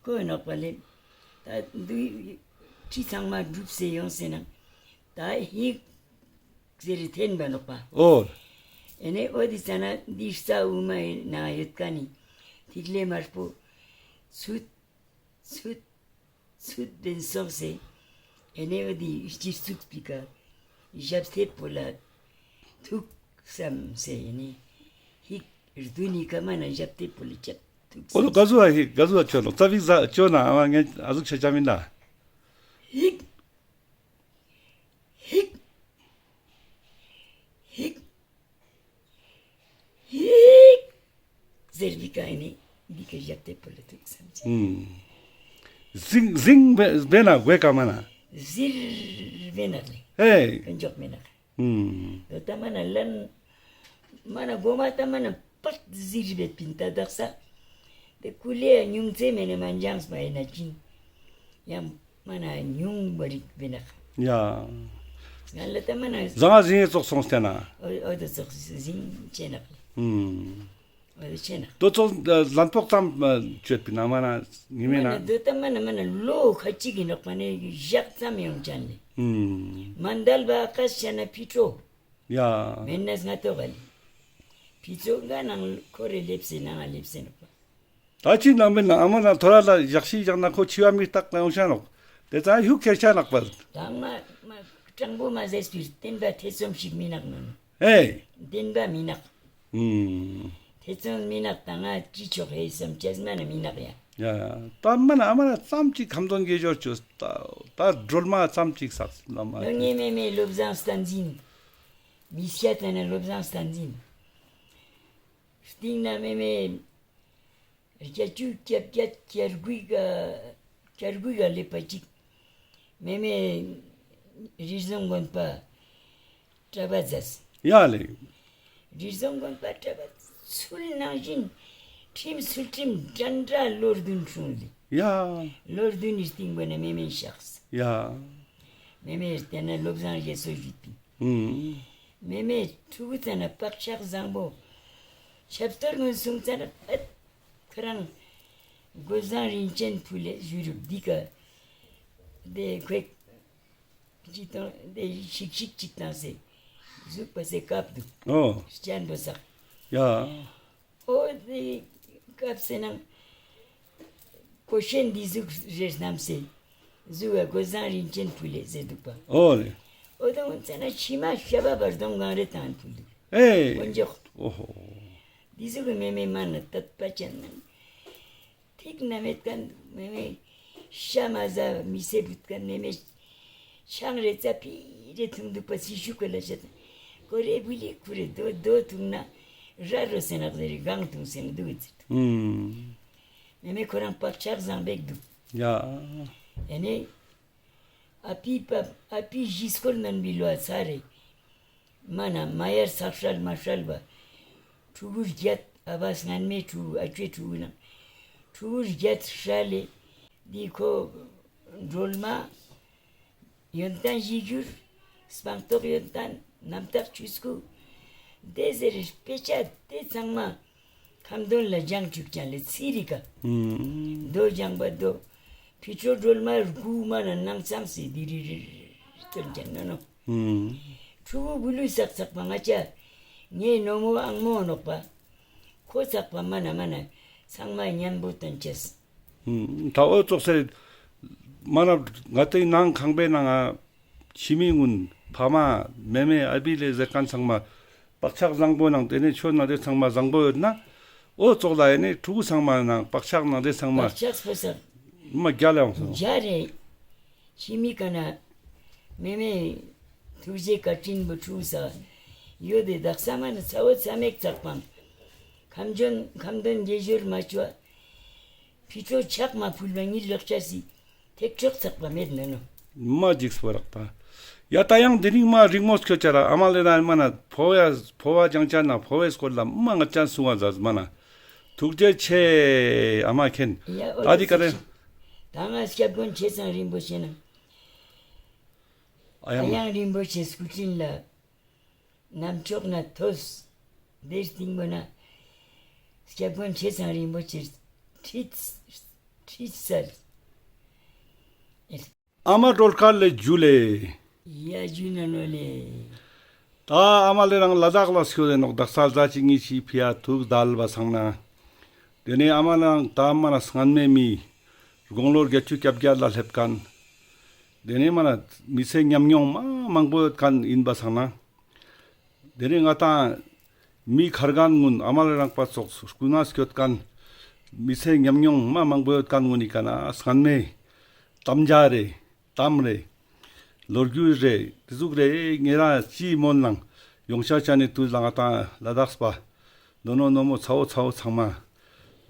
ཁོ་ནོག་པ་ལེ། ད་འདུ་ཁྲི་ཚང་མ་སྒྲུབ་སེ་ཡོང་སེ་ན་ད་ཧིག་ཟེར་ཐེན་པ་ནོག་པ། ཨོ། ཨེ་ནེ་འོ་དེ་ཙ་ན་འདི་རྩ་དབུ་མའི་ནང་ཡོད་ཀ་ནི་ཐིག་ལེ་དམར་པོ་ཚུད་ཚུད་ཚུད་དེན་སོང་སེ། ཨེ་ནེ་འོ་དེ་སྤྱིར་ཚུགས་པི་ཀ་ཞབས་ཐེབ་པོ་ལ་ཐུག་སམ་སེ་ཨེ་ནེ་ཧིག་རྡུན་ནི་ཀ་མ་ན་ཞབས་ཐེབ་པོ་ལ་ཅབ་ཐུག་སམ། འོ་དོ་ག་ཟུག་ཧིག་ག་ཟུག་ཅོ་ནོ་ཙ་བིག་ཟ་ཅོ་ན་ཨ་མ་ངས་ཨ་ཟུག་ཆ་ཆ་མིན་ད། ཧིག་ཧིག་ཧིག་ཧིག་ཟེར་བི་ཀ་ཨེ་ནེ་འདི་ཀ་ཞབས་ཐེབ་པོ་ལ་ཐུག་སམ་ཅེ། ཨུམ། ཟིང་ཟིང་བེ་ན་གོས་ཀ་མ་ན། ཟིར་བེ་ན་ལེ། ཧེ། ཀུན་མགྱོགས་མེ་ན། ཨུམ། དོ་ད་མ་ན་ལན། མ་ན་གོ་མ་ད་མ་ན་པད་ཟིར་བེ་པིན་ད་དག་ས། དེ་ཀུ་ལེ་ཉུང་ཙེ་མེ་ནེ་མ་འཇང་སྨ་ཨེ་ན་ཅིན། ཡང་མ་ན་ཉུང་བ་རིག་བེ་ནག། ཡ། ང་ལ་ད་མ་ན། ཟང་ཟིང་ཙོགས་སོང་སྟེ་ན། འོ་འོ་དོ་ཙོགས་ཟིང་ཅེ་ནག། ཨུམ། འོ་དོ་ཅེ་ནག། དོ་ཙོགས་ལན་ཕོག་ཙམ་ཅོད་པིན་ན་མ་ན་ཉི་མེ་མ་ན། ན་དོ་ད་མ་ན་མ་ན་ལོ་ཁ་ཅིག་གི་ནོག་པ་ནེ་ཞག་ཙམ་ཡོང་ཅན་ལེ། ཨུམ། མན་དལ་བ་ཨ་ཀ་ཤ་ན་ཕི་ཏྲོ། ཡ། མེན་ནས་ང་ཏོ་ག་ལེ། ཕི་ཙོ་ག་ནང་ཁོ་རེ་ལེབས་སེ་ནང་ང་ལེབས་སེ་ནོག་པ། ད་ཅི་ནང་མེན་ན་ཨ་མ་ན་ཐོ་ར་ལ་ཞག་ཤི་ཞག་ན་ཁོ་འཆི་བ་མི་རྟག་ན་ཡོང་ཤ་ནོག། དེ་ཙ་ཧུ་ཁེར་ཤ་ནག་པ། ད་མ་མ་སྤྲང་པོ་མ་ཟེར་སྤིར་བསྟན་པ་ཐེ་ཚོམ་ཞིག་མི་ནག་ནོ། ཨེ། བསྟན་པ་མི་ནག། ཨུམ། ཐེ་ཚོམ་མི་ནག་ད་ང་ཅི་ཆོག་ཧེ་སམ་ཅེས་མ་ན་མི་ནག་ཡ། ཡ་ཡ། ད་མ་ན་ཨ་མ་ན་ཙམ་ཅིག་ཁ་འདོན་དགེ་སྦྱོར་ཅོས་ད་ད་སྒྲོལ་མ་ཙམ་ཅིག་སག་ལ་མ། ངེ་མེ་མེ་བློ་བཟང་བསྟན་འཛིན། མི་སྐྱ་ཏེ་ན་བློ་བཟང་བསྟན་འཛིན། སྟིང་ན་མེ་མེ་བརྒྱད་ཅུ་གྱ་བརྒྱད་གྱ་དགུའི་ག་གྱ་དགུའི་ག་ལེབ་པ་ཅིག། མེ་མེ་རི་ཟོང་དགོན་པ་གྲྭ་པ་ཛས། ཡ་ལེ། རི་རྫོང་དགོན་པ་གྲྭ་པ་ཚུལ་ནང་བཞིན་ཁྲིམས་ཚུལ་ཁྲིམས་འདྲ་འདྲ་ལོ་བདུན་སྲུང་ལེ། ཡ། ལོ་བདུན་ནི་སྟིང་པོ་ན་མེ་མེ་ཤགས། ཡ། མེ་མེ་ལྟས་ན་བློ་བཟང་རྒྱ་མཚོ་ཞུས་པིན། ཨུམ། མེ་མེ་ཕྲུ་གུ་ཙ་ན་བག་ཆགས་བཟང་པོ། ཆབ་གཏོར་སྔོན་སོང་ཙ་ན་ཨད། ཁོ་རང་སྒོ་བཟང་རིན་ཆེན་ཕུལ་ལེ་ཞུ་རུབ་འདི་ཀ། དེ་ཁོས་ཅི་དང་དེ་ཤིག་ཤིག་ཅིག་དང་སེ། གཟུགས་པ་སེ་བཀབ་འདུག། ཨོ། སྤྱན་པོ་སག། ཡ། ཨོ་དེ་བཀབ་སེ་ནང་། ཀོ་ཤན་འདི་གཟུགས་རེ་བསྣམས་སེ། གཟུགས་ཨ་སྒོ་བཟང་རིན་ཆེན་ཕུལ་ལེ་ཟེར་འདུག་པ། ཨོ་ལེ། ཨོ་དང་འོན་ཙ་ན་ཕྱི་མ་ཤ་བ་བར་སྡོམ་གང་རེ་དང་ཕུལ་འདུག། ཨེ། འོན་ཅོག། ཨོ་ཧོ། འདི་གཟུགས་མེ་མེ་མ་ན་དད་པ་ཅན་ནང་། ཐིག་ན་མེད་ཁན་མེ་མེ། ཤ་མ་ཟ་མི་སེ་བུད་ཁན་མེ་མེ། ཆང་རེ་ཙ་པི་རེ་འཐུང་འདུག་པ་སི་ཤུ་ཀ་ལ་ཤད། ཀོ་རེ་བུ་ལི་ཁུ་རེ་དོ་དོ་འཐུང་ན། ར་རོ་སེ་ནག་ཟེར་རེ་གང་འཐུང་སེ་ན་འདུག་ཟེར། ཨུམ། མེ་མེ་ཁོ་རང་བག་ཆགས་བཟང་པེག་འདུག། ཡ། ཨེ་ནེ། ཨ་པི་པ་ཨ་པི་ཞིས་ཀོལ་ནན་བི་ལོ་ཨ་ཚ་རེ། མ་ན་མ་ཡར་ཚག་ཧྲལ་མ་ཧྲལ་བ། ཕྲུ་གུ་བརྒྱད། ཨ་བ་སྔན་མེ་ཕྲུ་གུ་ཨ་ཅེ་ཕྲུ་གུ་ན། ཕྲུ་གུ་བརྒྱད་ཧྲལ་ལེ། འདི་ཁོ་སྒྲོལ་མ། ཡོན་ཏན་གཞིར་གྱུར། སྤངས་རྟོགས་ཡོན་ཏན་རྣམ་དག་ཆོས་སྐུ། དེ་ཟེར་དཔེ་ཆ་དེ་ཚང་མ་ཁ་འདོན་ལ་སྦྱང་བཅུག་ཅན་ལེ་ཚིག་རིག་ག། ཨུམ། དོ་སྦྱང་པ་དོ། ཕི་ཕྲོ་སྒྲོལ་མ་རྒུ་མ་ན་ནང་ཚང་སེ་དི་རི་རི་རི་སྟོན་ཅན་ནོ་ནོ། ཨུམ། ཕྲུ་གུ་བུ་ལུས་ཚག་ཚག་པ་ང་ཅ། ངའི་ནོ་མོ་ཨང་མོ་ནོག་པ། ཁོ་ཚག་པ་མ་ན་མ་ན་ཚང་མ་མཉམ་པོ་སྟོན་ཅེས། ཨུམ། ད་འོ་ཙོགས་སེ་མ་ན་ང་ཏེ་ནང་ཁང་པའི་ནང་ང་ཕྱི་མི་གུན་ཕ་མ་མེ་མེ་ཨ་བི་ལེ་ཟེར་ཁན་ཚང་མ་བག་ཆགས་བཟང་པོ་ནང་དེ་ནེ་ཆོས་ནང་དེ་ཚང་མ་བཟང་པོ་ཡོད་ན། འོ་ཙོགས་ལ་ཨེ་ནེ་ཕྲུ་གུ་ཚང་མ་ནང་བག་ཆགས་ནང་དེ་ཚང་མ་བག་ཆགས་པོ་ས་མ་རྒྱལ་ཡོང་སོང་། རྒྱལ་རེ། ཕྱི་མི་ཀ་ན་མེ་མེ་ཐུགས་རྗེ་བཀའ་དྲིན་པོ་ཕྲུ་གུ་ས་ཡོད་དེ་དག་ས་མ་ན་ཚ་བོ་ཚ་མེག་ཚག་པང་། ཁ་འདོན་ཁ་འདོན་དགེ་སྦྱོར་མ་བཅོ། ཕི་ཕྲོ་ཕྱག་མ་ཕུལ་བ་ཉིད་ལག་ཆ་སི་ཐེག་མཆོག་ཚག་པ་མེད་ནོ་ནོ། མ་འཇིགས་པོ་རག་པ། ཡ་ད་ཡང་དེ་རིང་མ་རིང་མོ་སྐྱོད་ཅ་ར་ཨ་མ་ལེ་ར་མ་ན་ཕོ་བ་ཕོ་བ་ཅང་ཅ་ན་ཕོ་བའི་སྐོར་ལ་མ་ང་ཅན་སུང་བ་ཟ་མ་ན། ཐུགས་རྗེ་ཆེ་ཨ་མ་མཁན། ཡ་འོ་ད་དེ་ཀ་རེ། ད་ང་སྐྱབས་མགོན་ཆེ་ཚང་རིན་པོ་ཆེ་ན། ཨ་ཡང་རིན་པོ་ཆེ་སྐུ་དྲིན་ལ། ནམ་ཕྱོགས་ན་ཐོས། དེ་སྟིང་པོ་ན། སྐྱབས་མགོན་ཆེ་ཚང་རིན་པོ་ཆེ་ཁྲིད་ཁྲིད་སལ། ཨ་མ་སྒྲོལ་དཀར་ལེ་ཇུ་ལེ། ཡ་ཇུ་ན་ནོ་ལེ། ད་ཨ་མ་ལེ་རང་ལ་དྭགས་ལ་སྐྱོད་དེ་ནོག་དག་ས་ཟླ་གཅིག་གཉིས་ཤིག་ཕི་ཡ་ཐུག་དལ་བ་སང་ན། དེ་ནེ་ཨ་མ་ལེ་རང་ད་མ་ན་སྔན་མེ་མི། དགུང་ལོ་བརྒྱད་ཅུ་གྱ་བརྒྱད་ལ་སླེབས་ཁན། དེ་ནེ་མ་ན་མི་ཚེ་ཉམས་མྱོང་མ་མང་པོ་ཡོད་ཁན་ཨིན་པ་སང་ན། དེ་ནེ་ང་དང་མི་ཁར་གན་གུན་ཨ་མ་ལེ་རང་པ་ཙོགས་སྐུ་ན་སྐྱོད་ཁན་མི་ཚེ་ཉམས་མྱོང་མ་མང་པོ་ཡོད་ཁན་གུན་ནི་ཀ་ན་སྔན་མེ་དམ་བཅའ་རེ་དམ་རེ་ལོ་རྒྱུས་རེ་དེ་ཟུག་རེ་ངེ་རང་ཅི་མོན་ནང་ཡོང་ཆ་ཆ་ནི་དུས་ལ་ང་དང་ལ་དྭགས་པ་ནོ་ནོ་ནོ་མོ་ཚ་བོ་ཚ་བོ་ཚང་མ།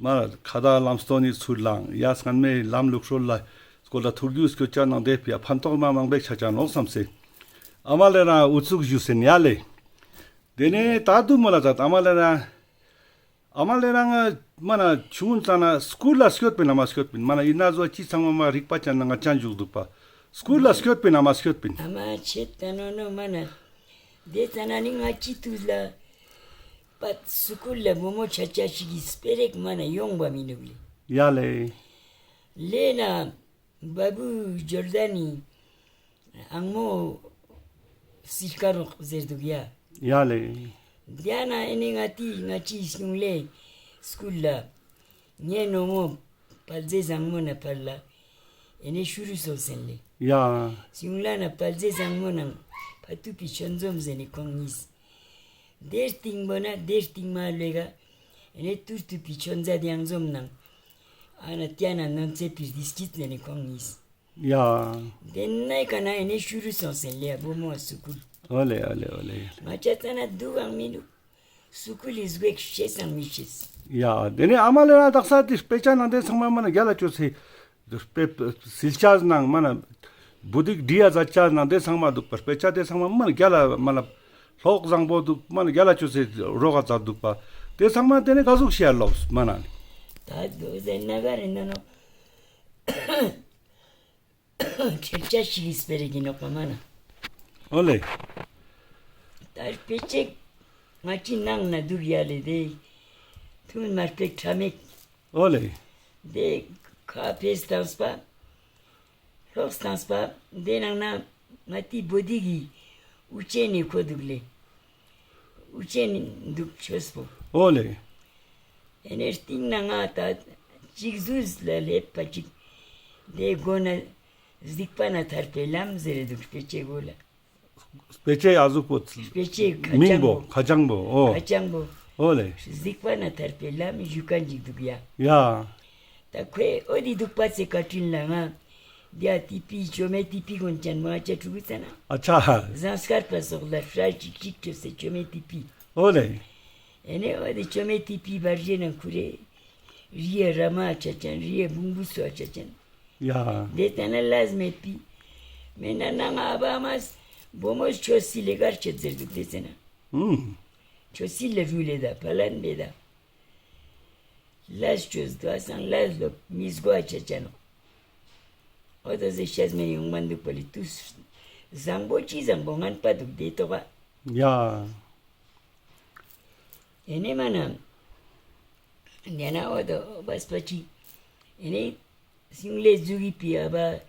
མ་ཁ་ད་ལམ་སྟོན་ནི་ཚུར་ལང་ཡ་སྔན་མེ་ལམ་ལུགས་སྲོལ་ལ་སྐོར་ལ་ཐུགས་རྒྱུས་སྐྱོད་ཅ་ནང་དེ་ཕི་ཡ་ཕན་ཐོགས་མ་མང་པོ་ཆ་ཆ་ནོག་བསམ་སེ། ཨ་མ་ལེ་རང་ཨུ་ཚུགས་ཞུ་སེན་ཡ་ལེ། དེ་ནེ་ད་དུ་མོ་ལ་ད་ཨ་མ་ལེ་རང་ཨ་མ་ལེ་རང་མ་ན་ཆུང་ཙ་ན་སྐུལ་ལ་སྐྱོད་པིན་ཨ་མ་སྐྱོད་པིན་མ་ན་ཨིན་ན་ཟོ་ཅི་ཚང་མ་མ་རིག་པ་ཅན་ན་ང་ཅན་འཇུག་འདུག་པ། སྐུལ་ལ་སྐྱོད་པིན་ཨ་མ་སྐྱོད་པིན། ཨ་མ་ཆེ་ད་ནོ་ནོ་མ་ན། དེ་ཙ་ན་ནི་ང་ཅི་དུས་ལ། པད་སྐུལ་ལ་བུ་མོ་ཆ་ཆ་ཞིག་གི་སྤེ་རེག་མ་ན་ཡོང་བ་མི་ནུག་ལེ། ཡ་ལེ། ལེ་ན། བ་བུ་ཇོར་དན་ནི་ཨང་མོ་སིལ་ཀ་རོག་ཟེར་དུག་ཡ། ཡ་ལེ། དེ་ན་ཨེ་ནི་ང་ཏི་ང་ཅི་སུང་ལེ་སྐུལ་ལ་ངའི་ནོ་མོ་པལ་ཟེ་བཟང་མོ་ན་ཕར་ལ་ཨེ་ནི་ཤུ་རུ་སོ་སེན་ལེ། ཡ། སུང་ལ་ན་པལ་ཟེ་བཟང་མོ་ནང་ཕ་ཏུ་པི་ཆོན་འཛོམས་ཟེར་ནི་ཁོང་གཉིས། དེ་སྟིང་པོ་ན་དེ་སྟིང་མ་ལེ་ག་ཨེ་ནི་ཏུར་ཏུ་པི་ཆོན་ཛ་དེ་ཡང་འཛོམས་ནང་ཨ་ན་ཏྱ་ན་ནོན་ཚེ་པིར་དིས་ཅིད་ཟེར་ནི་ཁོང་གཉིས། ཡ། དེ་ནེ་ཀ་ན་ཨེ་ནེ་ཤུ་རུ་སོང་སེ་ལེ་བུ་མོ་སུ་ཀུལ། ཨོ་ལེ་ཨོ་ལེ་ཨོ་ལེ། མ་ཆ་ཙ་ན་དུག་གང་མི་དུག། སུ་ཀུལ་ལི་ཟུག་ཤེས་སང་མི་ཤེས། ཡ་དེ་ནེ་ཨ་མ་ལེ་རང་དག་ས་དེ་དཔེ་ཆ་ནང་དེ་ཚང་མ་མ་ན་རྒྱལ་ལ་ཅོ་སེ། དཔེ་སིལ་ཆ་ནང་མ་ན་བུ་དིག་བྲི་ཡ་ཛ་ཆ་ནང་དེ་ཚང་མ་དུག་པ་དཔེ་ཆ་དེ་ཚང་མ་མ་ན་རྒྱལ་ལ་མ་ན་ ལྷོག་བཟང་པོ་འདུག་མ་ན་རྒྱལ་ལ་ཆོས་སེ་རོགས་ཨ་ཙ་འདུག་པ། དེ་ཚང་མ་དེ་ནི་ག་ཟུག་ཤེས་ལོག་མ་ན་ནི། ད་དོ་ཟེར་ན་ག་རེ་ན་ནོ། ཁྲེལ་ཆ་ཞིག་སྤེ་རེ་གི་ནོག་པ་མ་ན། ཨོ་ལེ། ད་སྤེ་ཆེ་ང་ཅི་ནང་ན་འདུག་ཡ་ལེ་དེ། ཐུན་མ་སྤེ་ཁྲ་མེད། ཨོ་ལེ། དེ་ཁ་ཕེ་སྟངས་པ། ལྷོག་སྟངས་པ། དེ་ནང་ན་ང་ཏི་བོ་དི་གི་འུ་ཅེ་ནི་ཁོ་འདུག་ལེ། འུ་ཅེ་ནི་འདུག་ཆོས་པོ། ཨོ་ལེ། ཨེ་ནེ་སྟིང་ན་ང་ད་ཅིག་ཟུས་ལ་སླེབས་པ་ཅིག་དེ་སྒོ་ན་གཟིགས་པ་ན་ཐར་པའི་ལམ་ཟེར་རེ་འདུག་སྤེ་ཆེ་གོ་ལ། སྤེ་ཆེ་ཨ་ཟུག་པོ། སྤེ་ཆེ་ཁ་མིང་བོ་ཁ་བྱང་བོ། ཨོ། ཁ་བྱང་བོ། ཨོ་ལེ། གཟིགས་པ་ན་ཐར་པའི་ལམ་ཞུ་མཁན་ཅིག་འདུག་ཡ། ཡ། ད་ཁོས་འོ་དེ་འདུག་པ་ཚེ་བཀའ་དྲིན་ལ་ང་། དེ་ཡ་ཏི་པི་ཅོ་མེ་ཏི་པི་གོན་ཅན་མ་ཅ་ཕྲུ་གུ་ཚ་ན། ཨ་ཆ། ཟངས་དཀར་པ་སོགས་ལ་ཧྲ་ཅིག་ཅིག་ཁྲོས་སེ་ཅོ་མེ་ཏི་པི། ཨོ་ལེ། ཨེ་ནེ་འོ་དེ་ཅོ་མེ་ཏི་པི་བར་ཞེ་ན་ཁུ་རེ། རི་ཡ་ར་མ་ཨ་ཆ་ཅན་རི་ཡ་བུང་བུ་སུ་ཨ་ཆ་ཅན། ཡ། དེ་ལྟ་ན་ལས་མེད་པི། མེད་ན་ནང་ཨ་བ་མ་བོ་མོ་ཆོས་སི་ལེ་གར་ཆེད་ཟེར་འདུག་དེ་ཚེ་ན། ཨུམ། ཆོས་སི་ལེ་རུ་ལེ་ད་ཕ་ལན་བེ་ད། ལས་ཆོས་དུ་ཨ་སང་ལས་ལོ་མི་སྒོ་ཨ་ཆ་ཅན་ནོ། འོ་ད་ཟེ་ཤེས་མེ་ཡོང་མ་འདུག་པ་ལེ་དུས། བཟང་པོ་ཅི་བཟང་པོ་ངན་པ་འདུག་དེ་ཏོག་ག་ཡ། ཨེ་ནེ་མ་ན། ཉ་ན་འོ་དོ་བས་པ་ཅི། ཨེ་ནེ་སིང་ལེ་ཟུག་གི་པི་ཨ་བ།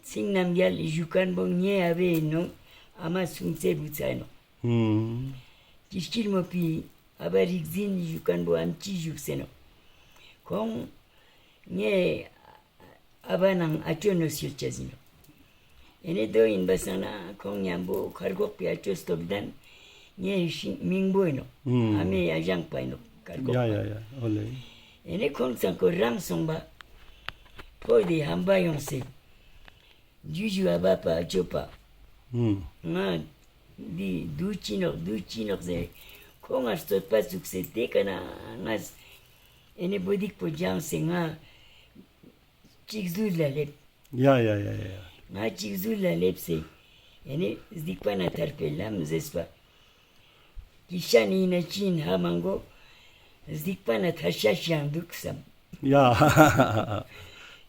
ཚིང་རྣམ་རྒྱལ་ཞུ་མཁན་པོ་ངའི་ཨ་བའི་ནོ། ཨ་མ་སུང་ཚེ་བུ་ཚ་ནོ། ཧུམ། ཅི་སྐྱིར་མོ་པི་ཨ་བ་རིག་འཛིན་ཞུ་མཁན་པོ་ཨམ་ཅི་ཞུགས་སེ་ནོ། ཁོང་། ངའི་ཨ་བ་ནང་ཨ་ཅོ་ནོ་སིལ་ཅ་ཟིན་ནོ། ཨེ་ནེ་དོ་ཡིན་པ་སང་ན་ཁོང་མཉམ་པོ་ཁར་གོག་པའི་ཨ་ཅོ་སྟོབས་ལྡན། ངའི་ཤི་མིང་པོ་ཡིན་ནོ། ཨུམ། ཨ་མའི་ཨ་ཞང་པ་ཡིན་ནོ་ཁར་གོག་ཡ་པ། ཡ་ཡ་ཨོ་ལེ། ཨེ་ནེ་ཁོང་ཚང་ཁོ་རང་སོང་པ། ཕོ་དེ་ཧམ་པ་ཡོང་སེ། ཇུ་ཇུ་ཨ་བ་པ་ཨ་ཅོ་པ། ཨུམ། ང་འདི་དུ་ཅི་ནོག་དུ་ཅི་ནོག་ཟེར། ཁོང་ང་རྩོད་པ་བཙུགས་སེ་དེ་ཀ་ན་ང་། ཨེ་ནེ་བོ་དིག་པོ་སྦྱངས་སེ་ང་། ཅིག་ཟུར་ལ་སླེབས། ཡ་ཡ་ཡ་ཡ། ང་ཅིག་ཟུར་ལ་སླེབས་སེ། ཨེ་ནེ་གཟིགས་པ་ན་ཐར་པའི་ལམ་ཟེར་བ། ཀི་ཤ་ནི་ན་ཅིན་ཧ་མང་གོ། གཟིགས་པ་ན་ཐར་ཤ་ཤང་འདུག་བསམ། ཡ།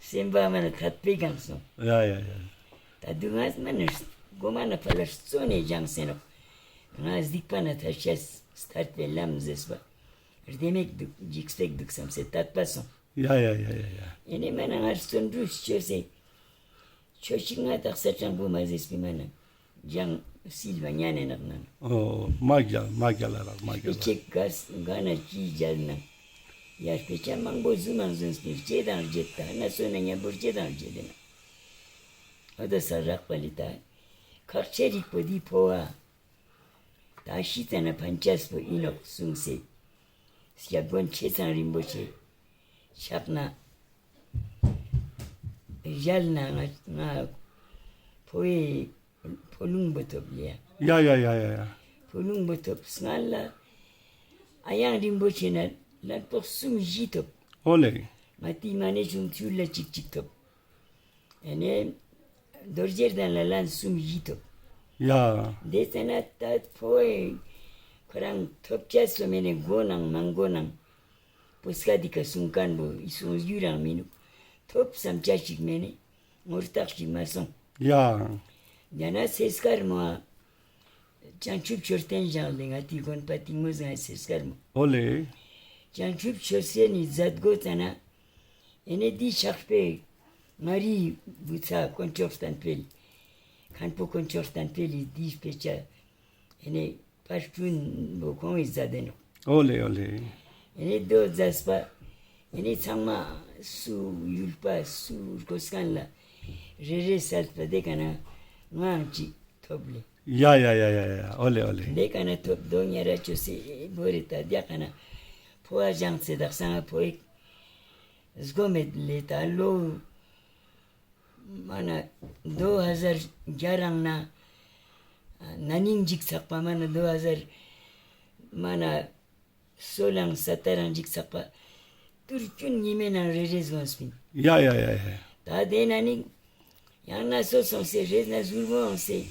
སེམས་པ་མ་ན་ཐད་པའི་གང་སོང་། ཡ་ཡ་ཡ། ད་དུང་ང་མ་ན་གོ་མ་ན་ཕ་ལ་རྩོ་ནས་སྦྱངས་སེ་ནོ། ང་གཟིགས་པ་ན་ཐར་ཤ་ཐར་པའི་ལམ་ཟེར་བ། རྡེ་མེག་འདུག་འཇིགས་སྐྲག་འདུག་བསམ་སེ་དད་པ་སོང་། ཡ་ཡ་ཡ་ཡ་ཡ། ཨེ་ནེ་མ་ན་ང་བརྩོན་འགྲུས་ཅོས་སེ། ཆོས་ཤིག་ང་དག་ས་དྲང་པོ་མ་ཟེར་སྤི་མ་ན། ཇང་སིལ་བ་ཉན་ནེ་ནག་ན། ཨོ་མ་རྒྱལ་མ་རྒྱལ་ལ་རག་མ་རྒྱལ་ལ། ཅིག་ག་ག་ན་ཅི་རྒྱལ་ན། ཡ་སྤེ་ཆ་མང་པོ་ཟུ་མང་ཟུན་སྤི་རྗེ་དང་རྗེ་ད་ན་སོ་ན་ཉམ་པོ་རྗེ་དང་རྗེ་དེ་ན། ཨོ་ད་ས་རག་པ་ལི་ད། ཁག་ཆེ་རིག་པོ་འདི་ཕོ་བ། ད་ཤི་ཙ་ན་ཕན་ཆས་པོ་ཨིན་ནོག་གསུངས་སེ། སྐྱབས་མགོན་ཆེ་ཚང་རིན་པོ་ཆེ། ཕྱག་ན། ཞལ་ན་ང་ང་ཕོ་བའི་ཕོ་ལུང་བོ་ཐོབ་ལེ་ཡ། ཡ་ཡ་ཡ་ཡ་ཡ། ཕོ་ལུང་བོ་ཐོབ་སྔ་ལ། ཨ་ཡང་རིན་པོ་ཆེ་ན་ལན་པོག་གསུམ་བཞི་ཐོབ། ཨོ་ལེ། ང་ཏི་མ་ནེ་ཆུང་ཆུ་ལ་ཅིག་ཅིག་ཐོབ། ཨེ་ནེ། རྡོ་རྗེ་གདན་ལ་ལན་གསུམ་བཞི་ཐོབ། ཡ། དེ་ཙ་ན་ད་ཕོ་ཨེ། ཁོ་རང་ཐོབ་ཆ་སོ་མེ་ནེ་གོ་ནང་མང་གོ་ནང་། པོ་སྐད་དི་ཀ་གསུང་མཁན་བོ་ཨི་སོང་རྒྱུ་རང་མི་ནུག་ཐོབ་བསམ་ཆ་ཞིག་མེ་ནེ་ངོ་རྟགས་ཞིག་མ་སོང་། ཡ། ཡང་ན་སེ་སྐར་མོ་ཨ། བྱང་ཆུབ་མཆོད་རྟེན་བཞེངས་ལེ་ང་ཏི་དགོན་པ་ཏིང་མོ་ཟང་སེ་སྐར་མོ། ཨོ་ལེ། བྱང་ཆུབ་མཆོད་རྟེན་ནི་མཛད་སྒོ་ཙ་ན། ཨེ་ནེ་འདི་ཕྱག་དཔེ་མ་རི་བུ་ཚ་དཀོན་མཆོག་བསྟན་འཕེལ། མཁན་པོ་དཀོན་མཆོག་བསྟན་འཕེལ་ལི་འདི་དཔེ་ཆ། ཨེ་ནེ་པར་སྐྲུན་བོ་ཁོང་ངི་མཛད་དེ་ནོག་ཨོ་ལེ་ཨོ་ལེ། ཨེ་ནེ་དོ་མཛད་པ། ཨེ་ནེ་ཚང་མ་སུ་ཡུལ་པ་སུ་གོ་སྐན་ལ་རེ་རེ་སལ་པ་དེ་ཀ་ན་ངའང་ཅིག་ཐོབ་ལེ། ཡ་ཡ་ཡ་ཡ་ཡ་ཨོ་ལེ་ཨོ་ལེ། དེ་ཀ་ན་ཐོབ་དོ་ཉ་ར་ཅོ་སེ་བོ་རེ་ད་དེ་ཀ་ན་ཕོ་བ་བཞེངས་སེ་དག་སང་ཕོ་ཨེ་སྒོ་མེད་ལེ་ད་ལོ། མ་ན་དོ་ཧ་ཟར་གྱ་རང་ན་ན་ནིང་འཇིག་ཚག་པ་མ་ན་དོ་ཧ་ཟར་མ་ན་སོ་ལང་ས་ཏ་རང་འཇིག་ཚག་པ་ཏུར་ཅུན་ཉི་མེ་ནང་རེ་རེ་ཟོན་སྤིན། ཡ་ཡ་ཡ་ཡ། ད་དེ་ན་ནིང་ཡང་ན་སོ་སོང་སེ་རེ་ན་ཟུར་མོ་ཡོང་སེ་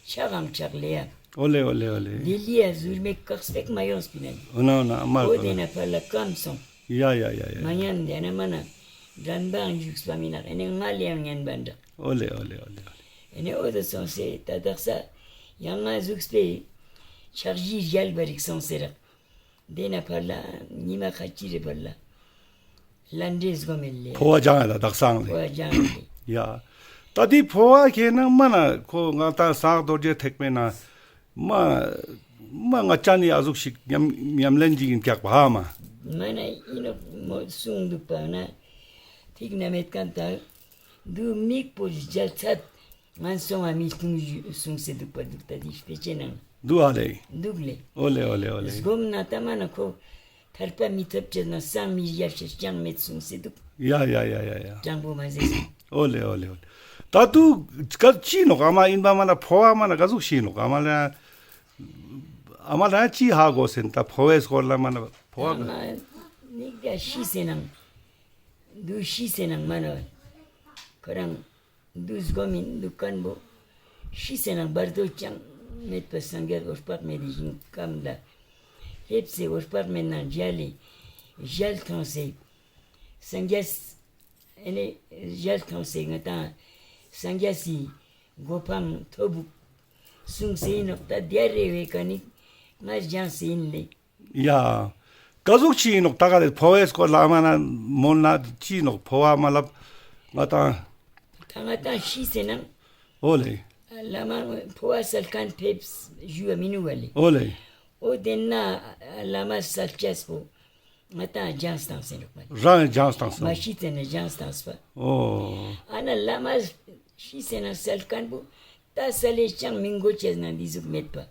ཆག་གང་ཆག་ལེ་ཡ། ཨོ་ལེ་ཨོ་ལེ་ཨོ་ལེ། ལྡི་ལི་ཡ་ཟུར་མེད་ཀག་སྤེག་མ་ཡོངས་པིན་ན། ཨོ་ན་ཨོ་ན་མ་ཨོ་ཨོ་དེ་ན་ན་ཕར་ལ་ཀམ་སོང་། ཡ་ཡ་ཡ་ཡ་ཡ། མ་ཉན་དེ་ན་མ་ན་འགྲན་པའང་བཞུགས་པ་མིན་ན་ཨེ་ནེ་ང་ལེ་ཡང་ཉན་པ་འདྲ། ཨོ་ལེ་ཨོ་ལེ་ཨོ་ལེ་ཨོ་ལེ། ཨེ་ནེ་ཨོ་དོ་སོང་སེ་ད་དག་ས་ཡང་ང་ཟུགས་པེ་ཕྱག་བཞི་རྒྱལ་བ་རིག་སོང་སེ་རག། དེ་ན་ཕར་ལ་ཉི་མ་ཁ་ཅིག་རེ་ཕར་ལ་ལན་འདྲེ་སྒོམ་མེད་ལེ། འཕོ་བ་སྦྱང་ཡ་ལ་དག་སང་ལེ། འཕོ་བ་སྦྱང་ལེ། ཡ། ད་དེ་འཕོ་བ་ཁེ་ན་མ་ན་ཁོ་ང་ད་གསང་རྡོ་རྗེ་ཐེག་པའི་ན་མ་མ་ང་ཅ་ནི་ཨ་ཟུག་ཞིག་ཉམས་ཉམས་ལེན་ཅིག་ཡིན་ཀྱག་པ་ཧ་མ། མ་ན་ཨིན་ནོག་མོ་གསུང་འདུག་པ་ན་ཐིག་ན་མེད་ཁན་ད་འདུག་མིག་པོ་རྒྱལ་ཚད། ངན་སོང་ང་མི་ལྟུང་ཞུ་གསུངས་སེ་འདུག་པ་འདུག་ད་དེ་དཔེ་ཆའི་ནང་། འདུག་ཨ་ལེ། འདུག་ལེ། ཨོ་ལེ་ཨོ་ལེ་ཨོ་ལེ། སྒོམ་ན་ད་མ་ན་ཁོ་ཐར་པ་མི་ཐོབ་ཅེས་ན་སངས་མི་རྒྱ་ཞེས་ཀྱང་མེད་གསུངས་སེ་འདུག། ཡ་ཡ་ཡ་ཡ་ཡ། དྲང་པོ་མ་ཟེར་སོང་། ཨོ་ལེ་ཨོ་ལེ་ཨོ་ལེ། ད་དུ་ག་ཅི་ནོག་ཨ་མ་ཨིན་པ་མ་ན་འཕོ་བ་མ་ན་ག་ཟུག་ཤེས་ནོག་ཨ་མ་ལ་ཨ་མ་ལ་ཅི་ཧ་གོ་སེན་ད་འཕོ་བའི་སྐོར་ལ་མ་ན་འཕོ་བ་ཨ་མ་ནིག་ད་ཤི་སེ་ནང་འདུག་ཤི་སེ་ནང་མ་ན་ཁོ་རང་འདུག་སྒོམ་མིན་འདུག་ཁན་བོ་ཤི་སེ་ནང་བར་དོ་ཅང་མེད་པ་སངས་རྒྱས་འོད་དཔག་མེད་དེ་ཞིང་ཁམས་ལ་སླེབས་སེ་འོད་དཔག་མེད་ནང་མཇལ་ལེ་ཞལ་མཐོང་སེ་སངས་རྒྱས་ཨེ་ནེ་ཞལ་མཐོང་སེ་ང་དང་སངས་རྒྱས་སི་གོ་འཕང་ཐོབ་བུག་གསུངས་སེ་ཨིན་ནོག་ད་དེ་རེ་བའི་ཀ་ནི་ང་སྦྱངས་སེ་ཨིན་ལེ། ཡ། ག་ཟུག་ཅིག་ཨིན་ནོག་ད་ག་ལེ་འཕོ་བའི་སྐོར་ལ་ཨ་མ་ན་མོལ་ན་ཅི་ནོག་འཕོ་བ་མ་ལབ་ང་དང་། ད་ང་དང་ཤི་སེ་ནང་། ཨོ་ལེ། བླ་མ་འཕོ་བ་སལ་ཁན་ཕེབས་ཞུ་བ་མི་ནུག་པ་ལེ། ཨོ་ལེ། ཨོ་དེ་ན་བླ་མ་སལ་ཅེས་པོ་ང་དང་སྦྱངས་བཏང་སེ་ནོག་པ་ལེ། རང་སྦྱངས་བཏང་སོང་། མ་ཤི་ཚེ་ན་སྦྱངས་བཏང་སོང་པ། ཨོ། ཨ་ན་བླ་མ་ཤི་སེ་ན་སལ་ཁན་བོ་ད་སལ་ལེ་ཅང་མི་གོ་ཅེས་ན་འདི་ཟུག་མེད་པ།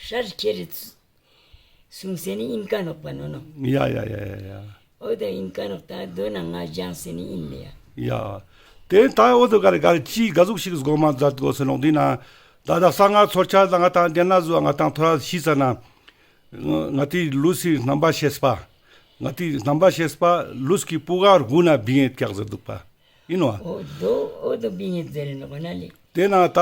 ཧྲར་ཁྱེར་རེ་གསུངས་སེ་ནི་ཨིན་ཀ་ནོག་པ་ནོ་ནོ། ཡ་ཡ་ཡ་ཡ་ཡ། ཨོ་ད་ཨིན་ཀ་ནོག་ད་དོ་ན་ང་སྦྱངས་སེ་ནི་ཨིན་ལེ་ཡ། ཡ། དེ་ད་ཨོ་དོ་ག་རེ་ག་རེ་ཅི་ག་ཟུག་ཞིག་སྒོམ་མ་མཛད་དགོས་སེ་ནོག་འདི་ན། ད་ད་ས་ང་ཚོར་ཆ་ད་ང་དང་དེ་ན་ཟུ་ང་དང་ཐོ་ར་ཤི་ས་ན། ང་ཏི་ལུས་སི་རྣམ་པ་ཤེས་པ། ང་ཏི་རྣམ་པ་ཤེས་པ་ལུས་ཀྱི་བུ་ག་རུ་ན་བིང་ངེད་ཀྱག་ཟེར་འདུག་པ། ཨིན་ནོ། ཨོ་དོ་ཨོ་དོ་བིང་ངེད་ཟེར་ནོག་ན་ལེ། དེ་ན་ད་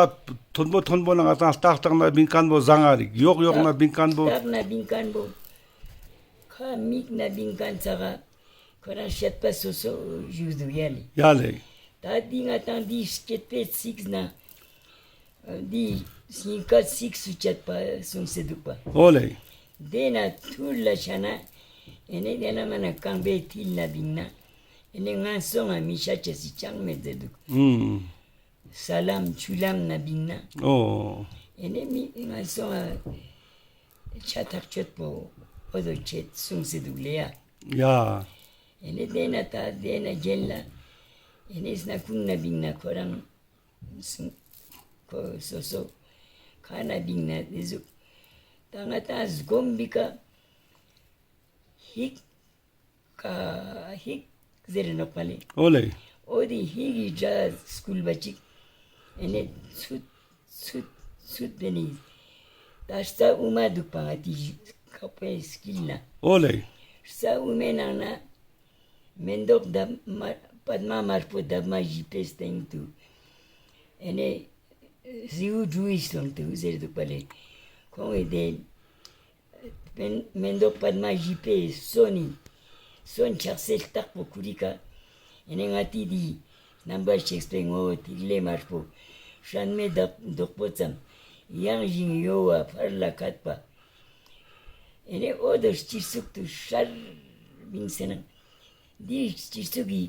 མཐོན་པོ་མཐོན་པོ་ན་ང་དང་ལྟག་ལྟག་ན་བིང་ཁན་བོ་བཟང་ང་རིག་ཡོག་ཡོག་ན་བིང་ཁན་བོ། ལྟག་ན་བིང་ཁན་བོ། ཁ་མིག་ན་བིང་ཁན་ཚ་ག་ཁོ་རང་བཤད་པ་སོ་སོ་ཞུགས་འདུག་ཡ་ལེ། ཡ་ལེ། ད་འདི་ང་དང་འདི་སྐྱེད་པའི་ཚིག་ན་འདི་སྙིང་ག་ཚིག་སུ་བཅད་པ་གསུངས་སེ་འདུག་པ། ཨོ་ལེ། དེ་ན་ཐུར་ལ་ཆ་ན་ཨེ་ནེ་དེ་ན་མ་ན་རྐང་པའི་མཐིལ་ན་བིང་ན་ཨེ་ནེ་ངན་སོང་ང་མི་ཤ་ཅེས་སི་ཅང་མེད་ཟེར་འདུག། ཨུམ། ས་ལམ་ཆུ་ལམ་ན་བིང་ན། ཨོ། ཨེ་ནེ་མི་ངན་སོང་ང་ཆ་ཐག་ཆོད་པོ་ཨོ་དོ་ཆེད་གསུངས་སེ་འདུག་ལེ་ཡ། ཡ། ཨེ་ནེ་དེ་ན་ད་དེ་ན་རྒྱན་ལ་ཨེ་ནེ་སྣ་ཁུང་ན་བིང་ན་ཁོ་རང་སུ་ཁོ་སོ་སོ་ཁ་ན་བིང་ན་དེ་ཟུག་ད་ང་དང་སྒོམ་བི་ཀ་ཧིག་ཀ་ཧིག་ཟེར་ནོག་པ་ལེ། ཨོ་ལེ། ཨོ་དེ་ཧིག་གི་སྒྲ་སྐུལ་བ་ཅིག་ཨེ་ནེ་ཚུད་ཚུད་ཚུད་དེ་ནི་ད་རྩ་དབུ་མ་འདུག་པ་ང་ཏི་ཁ་པའི་སྐྱིལ་ན། ཨོ་ལེ། རྩ་དབུ་མའི་ནང་ན་མེ་ཏོག་འདབ་མ་པདྨ་དམར་པོ་འདབ་མ་བཞི་པའི་སྟེང་དུ་ཨེ་ནེ་ཟེའུ་འབྲུ་བའི་སྟེང་དུ་ཟེར་འདུག་པ་ལེ། ཁོང་གི་དེ་མེ་མེ་ཏོག་པདྨ་བཞི་པའི་སོ་ནི་སོན་ཆགས་སེ་རྟག་པོ་ཁུ་རི་ཀ་ཨེ་ནེ་ང་ཏི་འདི་རྣམ་པར་ཤེས་པའི་ངོ་བོ་ཐིག་ལེ་དམར་པོ་སྲན་མའི་མདོག་པོ་ཙམ་ཡང་ཞིང་གཡོ་བ་ཕར་ལ་ཁད་པ། ཨེ་ནེ་ཨོ་དོ་སྤྱི་གཙུག་ཏུ་ཧྲར་བིང་སེ་ན་འདི་སྤྱི་གཙུག་གི་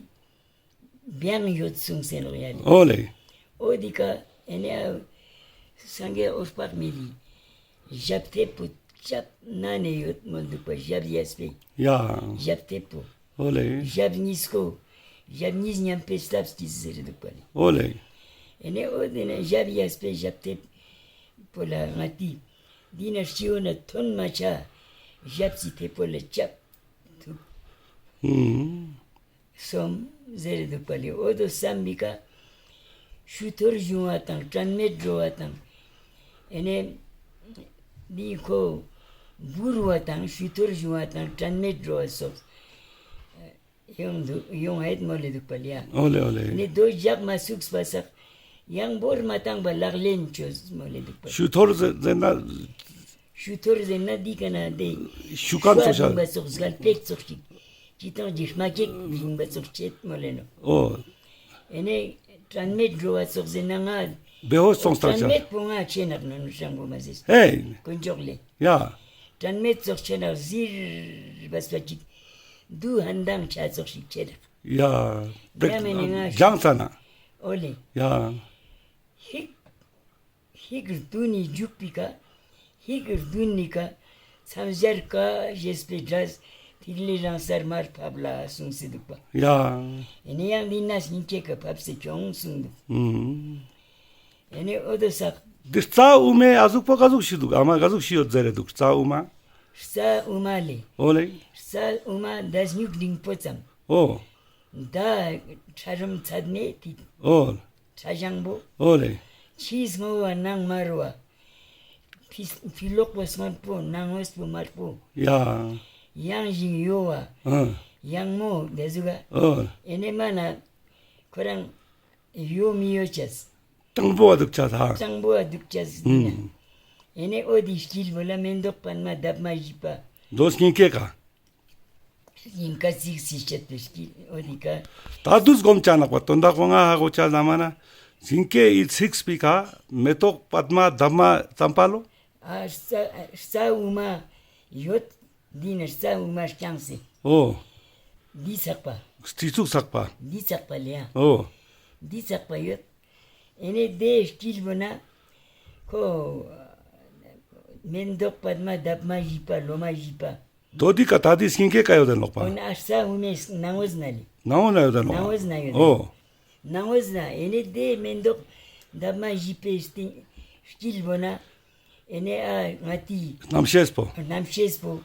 བིང་ཡོད་གསུངས་སེ་ནོག་ཡ་ལེ། ཨོ་ལེ། ཨོ་དེ་ཀ་ཨེ་ནེ་སངས་རྒྱས་འོད་དཔག་མེད་དི་ཞབས་ཐེབས་པོ་ཅབ་ན་ནེ་ཡོད་མོལ་འདུག་པ། ཞབས་གཡས་པའི་ཡ། ཞབས་ཐེབས་པོ། ཨོ་ལེ། ཞབས་གཉིས་ཀོ་ཞབས་གཉིས་མཉམ་པའི་སྟབས་ཀྱིས་ཟེར་འདུག་པ་ལེ། ཨོ་ལེ། ཨེ་ནེ་ཨོ་དེ་ན་ཞབས་གཡས་པའི་ཞབས་ཐེབས་པོ་ལ་ང་ཏི་འདི་ན་སྤྱི་བོ་ན་ཐོན་མ་ཆ་ཞབས་སི་ཐེབས་པོ་ལ་ཅབ་ཐུབ། ཨུམ། སོམ་ཟེར་འདུག་པ་ལེ། ཨོ་དོ་བསམ་པི་ཀ་ཤུ་ཐོར་བྱུང་བ་དང་དྲན་མེད་འགྲོ་བ་དང་ཨེ་ནེ་འདི་ཁོ་འབུར་བ་དང་ཤུ་ཐོར་བྱུང་བ་དང་དྲན་མེད་འགྲོ་བ་སོགས་ཡོང་འདུག་ཡོང་ཧེད་མོལ་ལེ་འདུག་པ་ལེ་ཡ། ཨོ་ལེ་ཨོ་ལེ། ཨེ་ནེ་དོ་ཞག་མ་ཚུགས་པ་སག་ ཡང་བོར་མ་བཏང་པ་ལག་ལེན་ཅོས་མོལ་ལེ་འདུག་པ། ཤུ་ཐོར་ཟེར་ཟེར་ན། ཤུ་ཐོར་ཟེར་ན་འདི་ཀ་ན་དེ་ཤུ་ཀ་ཤུ་ཚོགས་ཤ། བུང་བ་ཙོགས་གལ་པེག་ཙོགས་ཤིག་ཅི་ཏང་ཅི་མ་ཀེག་བུང་བ་ཙོགས་ཆེད་མོལ་ལེ་ནོ། ཨོ། ཨེ་ནེ་དྲན་མེད་འགྲོ་བ་ཙོགས་ཟེར་ན་ང་བེ་ཧོཤ་སོང་སྟངས་དྲན་ཆ། མེད་པོ་ང་ཆེ་ནག་ནོ་ནུ་ཤང་བོ་མ་ཟེར། ཧེ། དཀོན་མཆོག་ལེ། ཡ། དྲན་མེད་ཙོགས་ཆེ་ནག་ཟིར་བ་སོ་ཅིག་དུ་ཧན་དང་ཆ་ཙོགས་ཤིག་ཆེ་ནག་ཡ། ཡ་མེ་ནེ་ང་ཞང་ཚ་ན། ཨོ་ལེ། ཡ། ཧིག་ཧིག་རྡུན་ནི་འཇུག་པི་ཀ། ཧིག་རྡུན་ནི་ཀ། མཚམས་སྦྱར་ཀ་ཞེས་པའི་སྒྲས་ཐིག་ལེ་རང་སར་མར་ཕབ་ལ་གསུངས་སེ་འདུག་པ། ཡ། ཨེ་ནེ་ཡང་འདི་ན་སྙིང་ཁེ་ཀ་ཕབ་སེ་ཁྱོང་གསུངས་འདུག་ཨུམ། ཨེ་ནེ་འོ་དོ་སག་འདི་རྩ་དབུ་མའི་ཨ་ཟུག་པོ་ག་ཟུག་ཤི་འདུག་ཨ་མ་ག་ཟུག་ཤི་ཡོད་ཟེར་རེ་འདུག་རྩ་དབུ་མ། རྩ་དབུ་མ་ལེ། ཨོ་ལེ། རྩ་དབུ་མ་མདའ་སྨྱུག་འབྲིང་པོ་ཙམ། ཨོ། མདའ་ཁྲ་རམ་ཚད་མེད་དེ། ཨོ། ཁྲ་ཞང་པོ། ཨོ་ལེ། ཕྱི་སྔོ་བ་ནང་དམར་བ། ཕི་ཕི་ལོག་པོ་སྔོན་པོ་ནང་འོད་པོ་དམར་པོ། ཡ། ཡང་ཞིང་གཡོ་བ། ཨ། ཡང་མོ་དེ་ཟུག་ག་ཨོ། ཨེ་ནེ་མ་ན་ཁོ་རང་ཡོ་མི་ཡོ་ཅེས། སྤྲང་པོ་བ་འདུག་ཅེས་ཧ། སྤྲང་པོ་བ་འདུག་ཅེས་ཨིན་ན། ཨུམ། ཨེ་ནེ་འོ་དེ་དཀྱིལ་བོ་ལ་མེ་ཏོག་པདྨ་འདབ་མ་བཞི་པ། དོ་སྙིང་ཁེ་ཀ། སྙིང་ཁ་ཚིག་སི་བཤད་པའི་དཀྱིལ་འོ་དེ་ཀ། ད་དུས་སྒོམ་ཆ་ནག་པ་དོན་དག་པོ་ང་ཧ་གོ་ཆ་ན་མ་ན། སྙིང་ཁེ་ཨི་ཚིགས་པི་ཀ་མེ་ཏོག་པདྨ་འདབ་མ་ཙམ་པ་ལོ། ཨ་རྩ་རྩ་དབུ་མ་ཡོད། འདི་ནི་རྩ་དབུ་མ་རྐྱང་སེ། ཨོ། འདི་ཚག་པ། སྤྱི་གཙུག་ཚག་པ། འདི་ཚག་པ་ལེ་ཡ། ཨོ། འདི་ཚག་པ་ཡོད། ཨེ་ནེ་དེ་དཀྱིལ་བོ་ན་ཁོ་མེ་ཏོག་པདྨ་འདབ་མ་བཞི་པ་ལོ་མ་བཞི་པ། དོ་དི་ཀ་ད་དི་སྙིང་ཁེ་ཀ་ཡོད་དེ་ནོག་པ། འོ་ན་རྩ་དབུ་མའི་ནང་འོད་ན་ལེ། ནང་འོད་ན་ཡོད་དེ་ནོག་པ། ནང་འོད་ན་ཡོད་དེ། ཨོ། ནང་འོད་ན་ཨེ་ནེ་དེ་མེ་ཏོག་འདབ་མ་བཞི་པའི་སྟེང་དཀྱིལ་བོ་ན་ཨེ་ནེ་ཨ་ང་ཏི་རྣམ་ཤེས་པོ། རྣམ་ཤེས་པོ།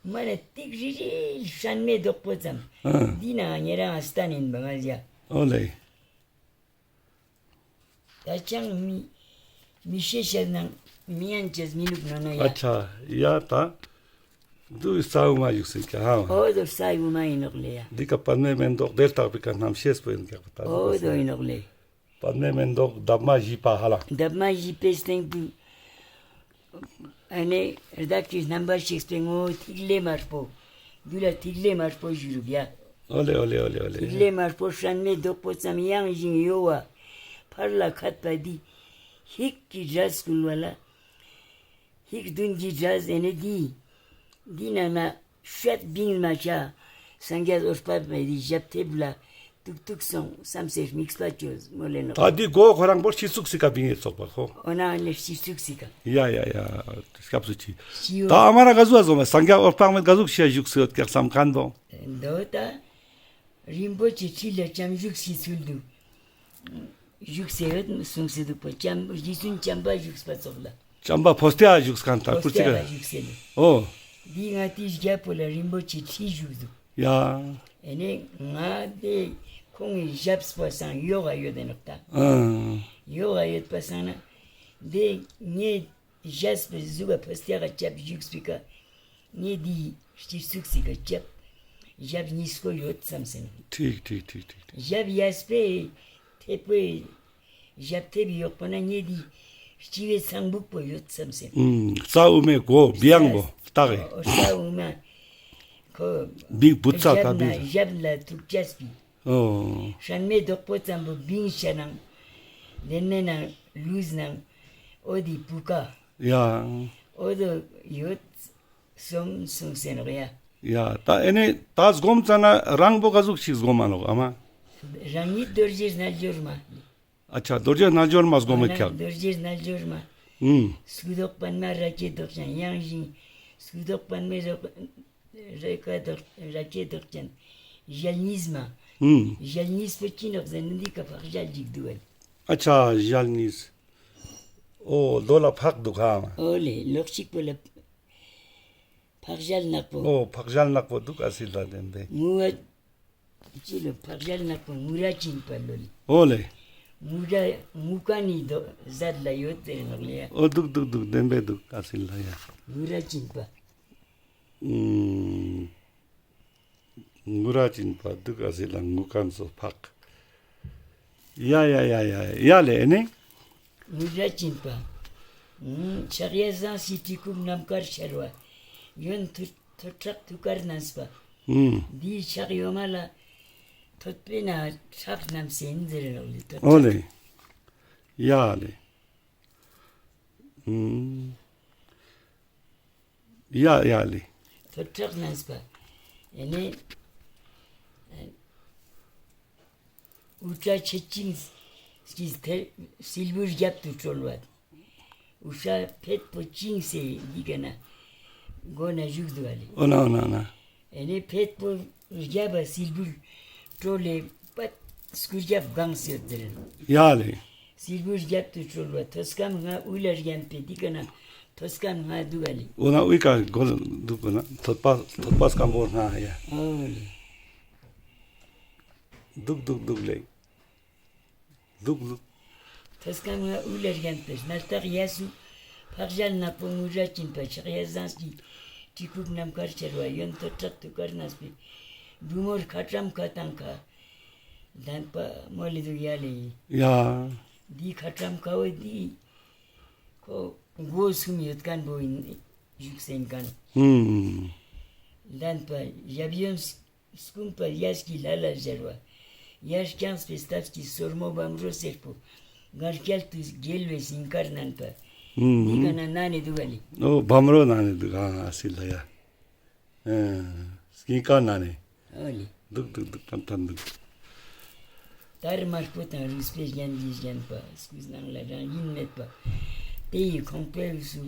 མ་ནེ་ཏིག་རི་རི་སྲན་མེ་རྡོག་པོ་ཙམ། ཨ། འདི་ན་ཉེ་རང་སྟན་ཨིན་པ་ང་ཟེར། ཨོ་ལེ། ད་ཅང་མི་མི་ཤེས་ཤེས་ནང་མི་ཡན་ཅེས་མི་ནུག་ནོ་ནོ་ཡ། ཨ་ཆ་ཡ་ད། འདུ་རྩ་དབུ་མ་བཞུགས་སེ་ཀྱག་ཧ་བ། འོ་དོ་རྩ་དབུ་མ་ཨིན་ནོག་ལེ་ཡ། འདི་ཀ་པདྨའི་མེ་ཏོག་དེ་ལྟག་པའི་ཀ་རྣམ་ཤེས་པོ་ཨིན་ཀྱག་པ་ད། འོ་དོ་ཨིན་ནོག་ལེ། པདྨའི་མེ་ཏོག་འདབ་མ་བཞི་པ་ཧ་ལ། འདབ་མ་བཞི་པའི་སྟེང་དུ། ཨ་ནེ་བདག་གི་རྣམ་པར་ཤེས་པའི་ངོ་བོ་ཐིག་ལེ་དམར་པོ། རྒྱུད་ལ་ཐིག་ལེ་དམར་པོ་བཞུགས་ཡ། ཨོ་ལེ་ཨོ་ལེ་ཨོ་ལེ་ཨོ་ལེ། ཐིག་ལེ་དམར་པོ་སྲན་མེ་རྡོག་པོ་ཙམ་ཡང་ཞིང་གཡོ་བ། ཕར་ལ་ཁད་པ་འདི། ཧིག་གི་སྒྲ་སྐུལ་བ་ལ། ཧིག་བདུན་གྱི་སྒྲ་ཟེར་ནི་འདི། འདི་ནང་ན་ཤད་བིང་མ་ཆ། སངས་རྒྱས་འོད་དཔག་མེད་འདི་ཞབས་ཐེབས་ལ་ཏུག་ཏུག་སོང་བསམ་སེ་དམིགས་པ་ཅོས་མོལ་ལེ་ནོ། ད་འདི་མགོ་ཁོ་རང་པོ་སྤྱི་གཙུག་སི་ཀ་བིང་ཡེ་ཙོག་པ་ཁོ། འོ་ན་ལེ་སྤྱི་གཙུག་སི་ཀ། ཡ་ཡ་ཡ། སྐྱབས་སུ་མཆི། ཤི་ཡོ། ད་ཨ་མ་ར་ག་ཟུག་ཨ་ཟོ་མ་སངས་རྒྱས་འོད་དཔག་མེད་ག་ཟུག་ཤི་ཡ་བཞུགས་སེ་ཡོད་ཀྱག་བསམ་མཁན་བོ། འདོ་ད། རིན་པོ་ཆེ་ཁྲི་ལ་བྱམས་བཞུགས་སི་ཚུལ་དུ། བཞུགས་སེ་ཡོད་གསུངས་སེ་འདུག་པ། བྱམས་རྗེ་བཙུན་བྱམས་པ་བཞུགས་པ་ཙོགས་ལ། བྱམས་པ་ཕོ་སྟེ་ཨ་བཞུགས་མཁན་ད་ཕོ་སྟེ་ཨ་བཞུགས་སེ་འདུག་ཨོ། འདི་ང་ཏི་རྒྱ་པོ་ལ་རིན་པོ་ཆེ་ཁྲི་བཞུགས་འདུག་ཡ། ཨེ་ནེ་ང་དེ་ཁོང་གི་ཞབས་པོ་སང་ཡོག་ག་ཡོད་དེ་ནོག་ད། ཨང་། ཡོག་ག་ཡོད་པ་སང་ན། དེ་ངའི་ཞབས་པོ་ཟུག་ག་ཕོ་སྟེ་ཨ་ག་ཅབ་བཞུགས་པི་ཀ། ངའི་དེ་སྤྱི་གཙུག་སི་ཀ་ཅབ། ཞབས་གཉིས་ཀོ་ཡོད་བསམ་སེ་ནོག་ཁྲིག་ཁྲིག་ཁྲིག་ཁྲིག་ཞབས་གཡས་པའི་ཐེབ་པོའི་ཞབས་ཐེབ་ཡོག་པོ་ན་ངའི་དེ་སྤྱི་བོའི་ཚངས་བུག་པོ་ཡོད་བསམ་སེ། ཨུམ། རྩ་དབུ་མའི་མགོ་བིང་པོ་ལྟག་གི། ཨོ་རྩ་དབུ་མ། ཁོ་བིང་བུ་ཚ་ད་ཞབས་ན་བིང་། ཞབས་ལ་ཐུག་ཅེས་པི། ཨོ། སྲན་མེ་རྡོག་པོ་ཙམ་པོ་བིང་ཤ་ནང་། ལེན་མེ་ནང་ལུས་ནང་། ཨོ་དི་བུ་ཀ། ཡ། ཨོ་དོ་ཡོད་སོམ་སོང་སེ་ནོག་ཡ། ཡ་ད་ཨེ་ནེ་ད་སྒོམ་ཙ་ན་རང་པོ་ག་ཟུག་ཞིག་སྒོམ་མ་ནོག་ཨ་མ། རང་ཉིད་རྡོ་རྗེ་རྣལ་འབྱོར་མ། ཨ་ཆ་རྡོ་རྗེ་རྣལ་འབྱོར་མ་སྒོམ་མེད་ཨ་ན་ཀྱག་རྡོ་རྗེ་རྣལ་འབྱོར་མ། ཨུམ། སྐུ་མདོག་པདྨ་རཱ་གའི་མདོག་ཅན་ཡང་ཞིང་། སྐུ་མདོག་པདྨའི་རཱ་གའི་མདོག་རཱ་གའི་མདོག་ཅན། ཞལ་གཉིས་མ། ཨུམ། ཞལ་གཉིས་པོ་ཅི་ནོག་ཟེར་ན་འདི་ཀ་ཕག་ཞལ་ཅིག་འདུག་ག་ཨ་ཆ་ཞལ་གཉིས། ཨོ་རྡོ་ལ་ཕག་འདུག་ག་ཨོ་ལེ་ལོག་ཅིག་པོ་ལ། ཕག་ཞལ་ནག་པོ། ཨོ་ཕག་ཞལ་ནག་པོ་འདུག་ཨ་སི་ལ་བདེན་པས། ངུ་བ། ཅི་ལོ་ཕག་ཞལ་ནག་པོ་ངུ་ར་ཅིན་པ་ལོ་ལེ། ཨོ་ལེ། ངུ་ར་ངུ་ཀ་ནི་དོ་ཟད་ལ་ཡོད་ཟེར་ནོག་ལེ་ཡ། ཨོ་འདུག་འདུག་འདུག་བདེན་པས་འདུག་ཨ་སི་ལ་ཡ། ངུ་ར་ཅིན་པ། ཨུམ། ངུ་ར་ཅིན་པ་འདུག་ཨ་སི་ལ་ངུ་ཀ་ནི་སོ་ཕག། ཡ་ཡ་ཡ་ཡ་ཡ་ལེ་ཨེ་ནི། མི་ར་ཅིན་པ། ཕྱག་གཡས་ཟངས་ཀྱི་གྲི་གུག་ནམ་མཁར་ཤར་བ། གཡོན་ཐོད་ཐོད་ཁྲག་ཐུགས་ཀར་བསྣམས་པ། ཨུམ། འདིའི་ཕྱག་གཡོན་མ་ལ་ཐོད་པའི་ནང་ཁྲག་བསྣམས་སེ་ཨིན་ཟེར་ནོག་ལེ། ཐོད་ཨོ་ཁྲག་ལེ། ཡ་ལེ། ཨུམ། ཡ་ཡ་ལེ། ཐོད་ཁྲག་བསྣམས་པ། ཨེ་ནི། དབུ་སྐྲ་ཆེ་ཆིང་གི་ཐེ་སིལ་བུར་རྒྱབ་ཏུ་གྲོལ་བ། དབུ་སྐྲ་ཕེད་པོ་ཆིང་སེ་འདི་ཀ་ན་མགོ་ན་བཞུགས་འདུག་ཨ་ལེ། ཨོ་ན་ཨོ་ན་ཨོ་ན། ཨེ་ནི་ཕེད་པོ་རྒྱབ་པ་སིལ་བུར་གྲོལ་ལེ་པད་སྐུ་རྒྱབ་གང་སེ་ཡོད་ཟེར། ཡ་ལེ། སིལ་བུར་རྒྱབ་ཏུ་གྲོལ་བ་ཐོད་སྐམ་ལྔ་དབུ་ལ་བརྒྱན་པའི་འདི་ཀ་ན་ཐོད་སྐམ་ལྔ་འདུག་ཨ་ལེ། འོ་ན་དབུའི་ཀ་མགོ་འདུག་གོ་ན་ཐོད་པ་ཐོད་པ་སྐམ་པོ་ལྔ་ཡ། ཨོ་ལེ། འདུག་འདུག་འདུག་ལེ། འདུག་འདུག་ཐོད་སྐམ་ལྔ་དབུ་ལ་བརྒྱན་པའི་སྣ་ལྟག་གཡས་སུ་ཕག་ཞལ་ནག་པོ་མི་ར་ཅིན་པ་ཕྱག་གཡས་ཟངས་ཀྱི་གྲི་གུག་ནམ་མཁར་ཤར་བ། གཡོན་ཐོད་ཁྲག་ཐུགས་ཀར་བསྣམས་པའི་འབྲུ་མོར་ཁ་ཊྭཱཾ་ཁ་ཏང་ཁ་ལྡན་པ་མོལ་ལེ་འདུག་ཡ་ལེ། ཡ། འདི་ཁ་ཊྭཱཾ་ཁ་བོ་འདི་ཁོ་མགོ་གསུམ་ཡོད་མཁན་པོ་ཨིན་བཞུགས་སེ་ཨིན་མཁན། ཨུམ། ལྡན་པ་ཞབས་གཡོན་སྐུམ་པ་གཡས་ཀྱི་ལྷ་ལ་སྦྱར་བ། ཡར་བརྐྱངས་པའི་སྟབས་ཀྱིས་སོར་མོ་བམ་རོ་སེར་པོ་ངར་སྐྱལ་དུ་བརྒྱལ་བའི་སྙིང་གར་མནན་པ། ཨུམ། འདི་ཀ་ན་མནན་ནེ་འདུག་ག་ལེ། ཨོ་བམ་རོ་མནན་ནེ་འདུག་ག་ཨ་སི་ལ་ཡ། ཨ་སྙིང་གར་མནན་ནེ། ཨོ་ལེ། འདུག་འདུག་འདུག་ཏན་ཏན་འདུག་དར་དམར་པོ་དང་རུས་པའི་རྒྱན་གྱིས་བརྒྱན་པ། སྐུ་ནང་ལ་རང་བཞིན་མེད་པ། དེ་ཡི་ཁོང་པའི་དབུས་སུ་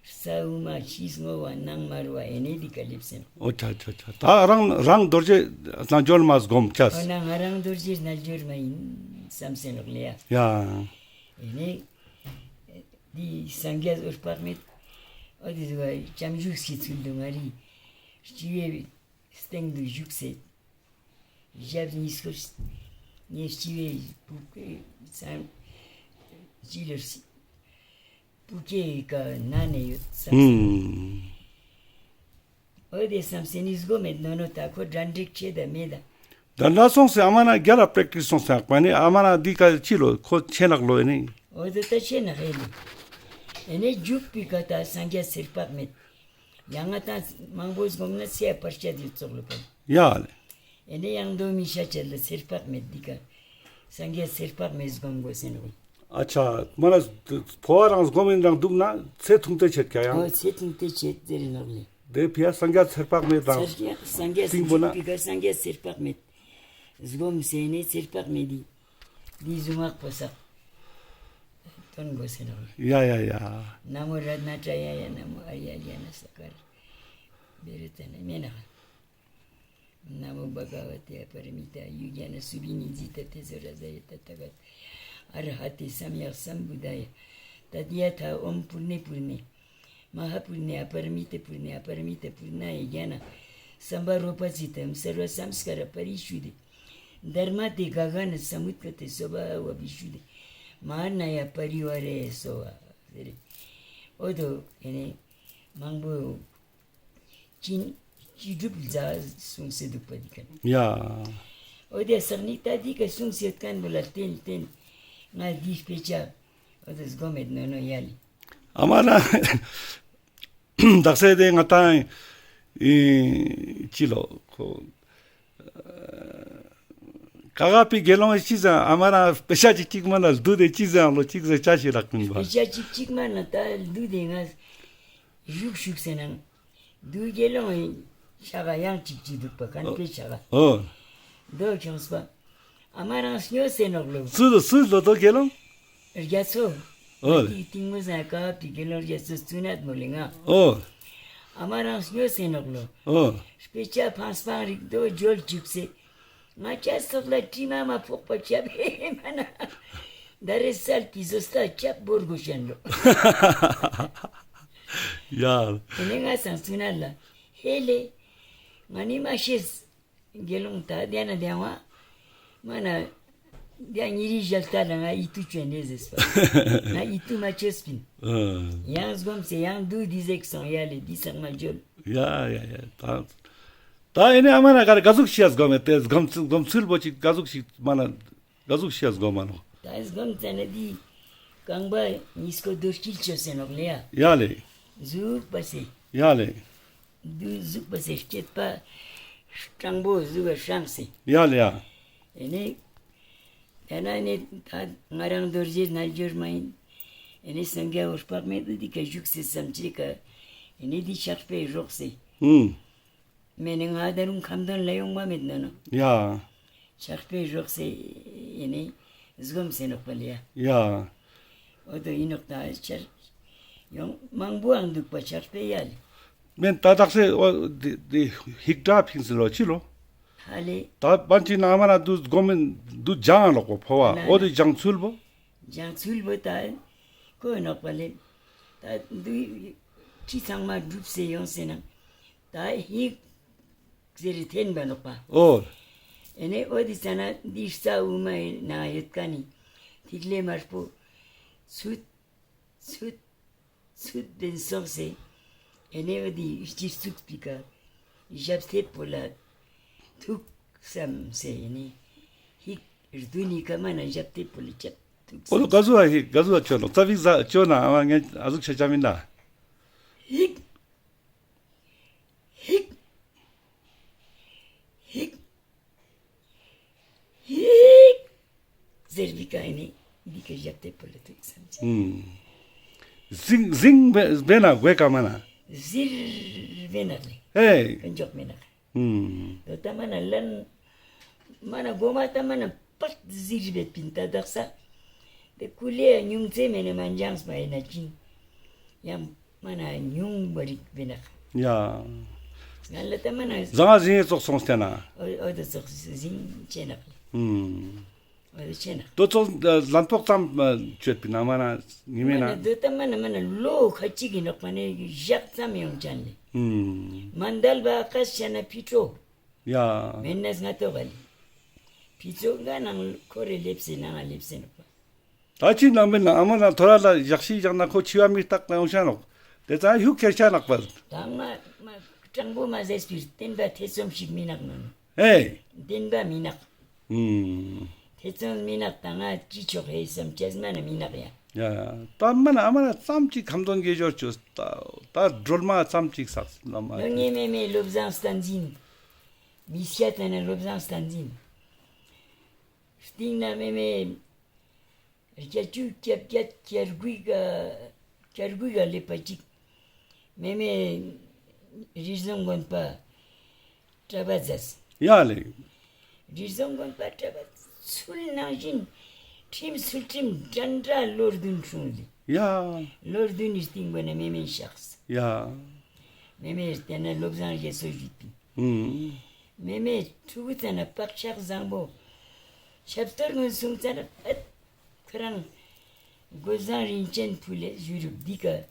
རྩ་དབུ་མ་ཕྱི་སྔོ་བ་ནང་དམར་བ་ཨེ་ནེ་འདི་ཀ་ལེབས་སེ་ཨིན། ཨོ་ཆ་ཆ་ཆ། ད་རང་རང་རྡོ་རྗེ་རྣལ་འབྱོར་མ་སྒོམ་ཆས། ཨོ་ན་ང་རང་རྡོ་རྗེ་རྣལ་འབྱོར་མ་ཨིན་བསམ་སེ་ནོག་ལེ་ཡ། ཡ། ཨེ་ནེ་འདི་སངས་རྒྱས་འོད་དཔག་མེད་འོ་འདི་ཟུག་ལྕམ་བཞུགས་སི་ཚུལ་དུ་མངའ་རིས་སྤྱི་བོའི་སྟེང་དུ་བཞུགས་སེ། ཞབས་གཉིས་སྐོར་ངའི་སྤྱི་བོའི་བུ་གའི་སང་སྤྱི་ལོར་བུ་གའི་ཀ་མནན་ནེ་ཡོད་བསམ་སེ། ཨུམ། འོ་དེ་བསམ་སེ་ནི་སྒོམ་མེད་ནོ་ནོ་ད་ཁོ་དྲན་འདྲིག་ཆེ་ད་མེད་ད། ད་ན་སོང་སེ་ཨ་མ་ན་རྒྱ་ལ་པྲེག་ཊིས་སོང་སེ་ཨ་མ་ནི་ཨ་མ་ན་འདི་ཀ་ཅི་ལོ་ཁོ་ཆེ་ནག་ལོ་ཨེ་ནི། འོ་དེ་ད་ཆེ་ནག་ཨེ་ནི། ཨེ་ནི་འཇུག་པའི་ཀ་ད་སངས་རྒྱས་ཚེ་དཔག་མེད། ཡང་ང་ཏང་མང་པོ་སྒོམ་ན་སེ་བར་ཆད་ཡོད་ཙོགས་ལོ་པ། ཡ་ལེ། ཨེ་ནེ་ཡང་མདོ་མི་ཤ་ཆད་ལ་ཚེ་དཔག་མེད་འདི་ཀ་སངས་རྒྱས་ཚེ་དཔག་མེད་སྒོམ་དགོས་སེ་ནོག་ཨ་ཆ་མ་ན་ཕོ་བ་རང་སྒོམ་ཡིན་རང་འདུག་ན་ཚེ་ཐུང་ཏེ་ཆད་ཀྱ་ཡང་། ཨོ་ཚེ་ཐུང་ཏེ་ཆད་ཟེར་ནོག་ལེ། དེ་ཕི་ཡ་སངས་རྒྱས་ཚེ་དཔག་མེད་རང་སངས་རྒྱས་སྟིང་པོ་ན་འཇུག་པའི་ཀ་སངས་རྒྱས་ཚེ་དཔག་མེད། སྒོམ་སེ་ནེ་ཚེ་དཔག་མེད་འདི་འདི་གཟུངས་སྔགས་པོ་སག་འདོན་དགོས་སེ་ནོག་ཡ་ཡ་ཡ། ན་མོ་རཏྣ་ཏྲ་ཡ་ཡ། ན་མོ་ཨཱརྱ་ཛྙཱ་ན་སཱ་ཀ་ར་བི་ར་ཏ་ན་མེ་ན་ཧ། ན་མོ་བྷ་ག་ཝ་ཏེ་ཨ་པ་ར་མི་ཏ་ཨ་ཡུ་ཛྙཱ་ན་སུ་བི་ནི་ཛི་ཏ་ཏེ་ཛོ་ར་ཛ་ཡ་ཏ་ཐཱ་ག་ཏ་ཨ་ར་ཧ་ཏེ་སམ་ཡཀ་སམ་བུདྡྷཱ་ཡ། ཏད་ཡ་ཐཱ། ཨོཾ་པུར་ཎེ་པུར་ཎེ་མ་ཧཱ་པུར་ཎེ་ཨ་པ་ར་མི་ཏ་པུར་ཎེ་ཨ་པ་ར་མི་ཏ་པུར་ཎཱ་ཡ་ཛྙཱ་ན་སམ་བྷ་རོ་པ་ཙི་ཏམ་སརྦ་སཾ་སྐཱ་ར་པ་རི་ཤུདྡྷེ་དྷརྨ་ཏེ་ག་ག་ཎ་སཾ་བུཏ་ཀ་ཏེ་སྭ་བྷཱ་ཝ་བི་ཤུདྡྷེ་མ་ཧཱ་ན་ཡ་པ་རི་ཝཱ་རེ་སྭ་བྷཱ་ཟེར། འོ་དོ་ཨེ་ནེ་མང་པོ་ཅི་ཅི་སྒྲུབ་ཟ་གསུངས་སེ་འདུག་པ་འདི་ཀ་ནི། ཡ། འོ་དེ་སང་ནི་ད་འདི་ཀ་གསུངས་སེ་ཡོད་མཁན་པོ་ལ་བརྟེན་བརྟེན་ང་འདི་དཔེ་ཆ་འོ་དེ་སྒོམ་མེད་ནོ་ནོ་ཡ་ལེ། ཨ་མ་ན་དག་ས་དེ་ང་ཏང་ཨེ་ཅི་ལོ་ཁོ་ཀ་ག་པའི་དགེ་སློང་ཅི་ཟེར་ཨ་མ་ན་དཔེ་ཆ་ཅིག་ཅིག་མ་ན་བསྡུ་དེ་ཅི་ཟེར་ལོ་ཅིག་ཟེར་ཆ་ཞིག་རག་མིན་པ། དཔེ་ཆ་ཅིག་ཅིག་མ་ན་ད་བསྡུ་དེ་ང་བཞུགས་བཞུགས་སེ་ནང་། བསྡུ་དགེ་སློང་ཡིན་ཤ་ག་ཡང་ཅིག་ཅིག་འདུག་པ་མཁན་པོའི་ཤ་ག་ཨོ། དོ་ཁྱོངས་པ། ཨ་མ་རང་སྨྱོ་སེ་ནོག་ལོ། སུ་ལོ་སུ་ལོ་དོ་དགེ་སློང་། རྒྱ་མཚོ། ཨོ། ཏིག་ཏིང་མོ་ཟ་ཀ་བ་པི་དགེ་སློང་རྒྱ་མཚོ་གཙུག་ན་མོ་ལེ་ང་། ཨོ། ཨ་མ་རང་སྨྱོ་སེ་ནོག་ལོ། ཨོ། དཔེ་ཆ་ཕང་སྤང་རིག་དོ་འཇོལ་བཅུག་སེ། ང་ཅག་སོགས་ལ་དྲི་མ་མ་ཕོག་པ་ཁྱབ་ཧེ་མ་ན། ད་རེས་སལ་ཏི་བཟོ་ལྟ་ཁྱབ་བོར་གོ་ཤན་ལོ། ཡ། དེ་ནས་ང་སང་ཚུན་ན་ལ་ཧེ་ལེ། ང་ནི་མ་ཤེས། དགེ་སློང་ད་དེ་ན་དེ་བ། མ་ན། དེ་ཉི་རི་ཞལ་ལྟ་ལ་ང་ཡིད་དུ་ཅོན་ནས་ཟེར་སོ། ང་ཡིད་དུ་མ་ཅོས་པིན། ཨ། ཡང་སྒོམ་སེ་ཡང་བསྡུ་འདི་ཟེག་སོང་ཡ་ལེ་འདི་ཚང་མ་འཇོལ། ཡ་ཡ་ཡ་ད། ད་ཨེ་ནི་ཨ་མ་ན་ག་རེ་ག་ཟུག་ཤིག་སྒོམ་མེད་དེ་སྒོམ་ཚུལ་སྒོམ་ཚུལ་པོ་ཅིག་ག་ཟུག་ཤིག་མ་ན། ག་ཟུག་ཤེས་སྒོམ་མ་ནོག། ད་སྒོམ་ཙ་ན་འདི་རྐང་པ་གཉིས་ཀོ་རྡོ་དཀྱིལ་ཅོས་སེ་ནོག་ལེ་ཡ། ཡ་ལེ། ཟུག་པ་སེ། ཡ་ལེ། འདུ་ཟུག་པ་སེ་སྐྱེད་པ་སྤྲང་པོ་ཟུག་ག་སྲང་སེ། ཡ་ལེ་ཡ། ཨེ་ནེ། ད་ན་ནི་ད་ང་རང་རྡོ་རྗེ་རྣལ་འབྱོར་མ་ཡིན། ཨེ་ནེ་སངས་རྒྱས་འོད་དཔག་མེད་འདི་ཀ་བཞུགས་སེ་བསམ་ཅེས་ཀ། ཨེ་ནེ་འདི་ཕྱག་དཔེ་རོགས་སེ། ཧུམ། མེ་ནེ་ང་ད་རུང་ཁ་འདོན་ལ་ཡོང་མ་མེད་ནོ་ནོ། ཡ། ཕྱག་དཔེ་རོགས་སེ། ཨེ་ནེ་སྒོམ་སེ་ནོག་པ་ལེ་ཡ། ཡ། འོ་དོ་ཡིན་ནོག་ད་ཆར། ཡོང་མང་པོའང་འདུག་པ་ཕྱག་དཔེ་ཡ་ལེ། མེན་ད་དག་སེ་འོ་དེ་དེ་ཧིག་དྲག་ཕིང་སེ་ལོ་ཅི་ལོ། ཧ་ལེ། ད་པན་ཅི་ན་མ་ན་དུ་སྒོམ་མེན་དུ་སྦྱང་ལོག་པ་ཕོ་བ་ན་འོ་དེ་ན། སྦྱང་ཚུལ་བོ། སྦྱང་ཚུལ་བོ་ད་ཀོ་ནོག་པ་ལེ། ད་འདུ་ཁྲི་ཚང་མ་སྒྲུབ་སེ་ཡོང་སེ་ན་ད་ཧིག་ཟེར་ཐེན་པ་ནོག་པ། འོ། ཨེ་ནེ་འོ་དེ་ཙ་ན་འདི་རྩ་དབུ་མའི་ནང་ཡོད་ཀ་ནི་ཐིག་ལེ་དམར་པོ་ཚུད་ཚུད་ཚུད་བེན་སོང་སེ། ཨེ་ནེ་འོ་དེ་སྤྱིར་ཚུགས་པི་ཀ་ཞབས་ཐེབས་པོ་ལ་ཐུག་བསམ་སེ། ཨེ་ནེ་ཧིག་རྡུན་ནི་ཀ་མ་ན་ཞབས་ཐེབས་པོ་ལ་ཅབ་ཐུག་འོ་དོ་བསམ་ག་ཟུག་ཧ་ཧིག་ག་ཟུག་ཧ་ཅོ་ནོག་ཙ་བིག་ཟ་ཅོ་ན་ཨ་མ་ངས་ཨ་ཟུག་ཆ་ཆ་མིན་ད། ཧིག་ཧིག་ཧིག་ཧིག་ཟེར་བི་ཀ་ཨེ་ནེ་འདི་ཀ་ཞབས་ཐེབས་པོ་ལ་ཐུག་བསམ་ཅེས། ཧུམ། ཟིང་ཟིང་བེ་བེ་ན་གོས་ཀ་མ་ན། ཟིར་བེ་ན་ལེ། ཧེ། ཀུན་ཅོག་མེ་ན། ཧུམ། དོ་ད་མ་ན་ལན། མ་ན་གོ་མ་ད་མ་ན་པག་ཟིར་བེ་པིན་ད་དག་ས། དེ་ཀུ་ལེ་ཉུང་ཙེ་མེ་ནེ་མ་འཇངས་པ་ཨིན་ན་ཅིན། ཡང་མ་ན་ཉུང་བ་རིག་བེ་ནག། ཡ། ང་ལ་ད་མ་ན། ཟང་ཟིང་ཙོགས་སོང་སྟེ་ན། འོ་འོ་དོ་ཙོགས་ཟིང་ཅེ་ནག་ལེ། ཧུམ། འོ་དོ་ཅེ་ནག། དོ་ཙོགས་ལན་ཕོག་ཙམ་ཅོད་པིན་ན་མ་ན་ཉི་མེ་ན། མ་ན་དོ་ད་མ་ན་མ་ན་ལོ་ཁ་ཅིག་གི་ནོག་པ་ནེ་ཞག་ཙམ་ཡོང་ཅན་ལེ། ཧུམ། མན་དལ་བ་ཀ་ཤ་ན་ཕི་ཏྲོ། ཡ། མེན་ན་སྔ་ཏོག་ག་ལེ། ཕི་ཙོགས་ག་ནང་ཁོ་རེ་ལེབས་སེ་ནང་ང་ལེབས་སེ་ནོག་པ། ད་ཅི་ནང་མེན་ན་ཨ་མ་ན་ཐོ་ར་ལ་ཞག་ཤིག་ཞག་ན་ཁོ་འཆི་བ་མི་རྟག་ན་ཡོང་ཤ་ནོག། དེ་ཙ་ཧུག་ཁྱེར་ཤ་ནག་པ། ད་མ་མ་སྤྲང་པོ་མ་ཟེར་སྤིར་བསྟན་པ་ཐེ་ཚོམ་ཞིག་མི་ནག་ནོ། ཧེ། བསྟན་པ་མི་ནག། ཨུམ། ཐེ་ཚོམ་མི་ནག་ད་ང་ཅི་ཆོག་ཧེ་སམ་ཅེས་མ་ན་མི་ནག་ཡ། ཡ་ད་མ་ན་ཨ་མ་ན་ཙམ་ཅིག་ཁ་འདོན་དགེ་སྦྱོར་ཅོས་ད་ད་སྒྲོལ་མ་ཙམ་ཅིག་བསགས་ལ་མ། ལོ་ངེ་མེ་མེ་བློ་བཟང་བསྟན་འཛིན། མི་སྐྱ་ཏེ་ན་བློ་བཟང་བསྟན་འཛིན། སྟིང་ན་མེ་མེ་བརྒྱད་ཅུ་གྱ་བརྒྱད་གྱ་དགུའི་ག་གྱ་དགུའི་ག་ལེབ་པ་ཅིག་མེ་མེ་རི་རྫོང་དགོན་པ་གྲྭ་པ་ཛས། ཡ་ལེ། རི་རྫོང་དགོན་པ་གྲྭ་པ་ཚུལ་ནང་བཞིན་ཁྲིམས་ཚུལ་ཁྲིམས་འདྲ་འདྲ་ལོ་བདུན་སྲུང་ལེ། ཡ། ལོ་བདུན་ནི་སྟིང་པོ་ན་མེ་མེ་ཤགས། ཡ། མེ་མེ་ཏེ་ན་བློ་བཟང་རྒྱ་མཚོ་ཞུས་པིན། ཨུམ། མེ་མེ་ཕྲུ་གུ་ཙ་ན་བག་ཆགས་བཟང་པོ། ཆབ་གཏོར་ངོས་བཟུང་ཙ་ན་ཨད། ཁོ་རང་སྒོ་བཟང་རིན་ཆེན་ཕུལ་ལེ་ཞུ་རུག་འདི་ཀ།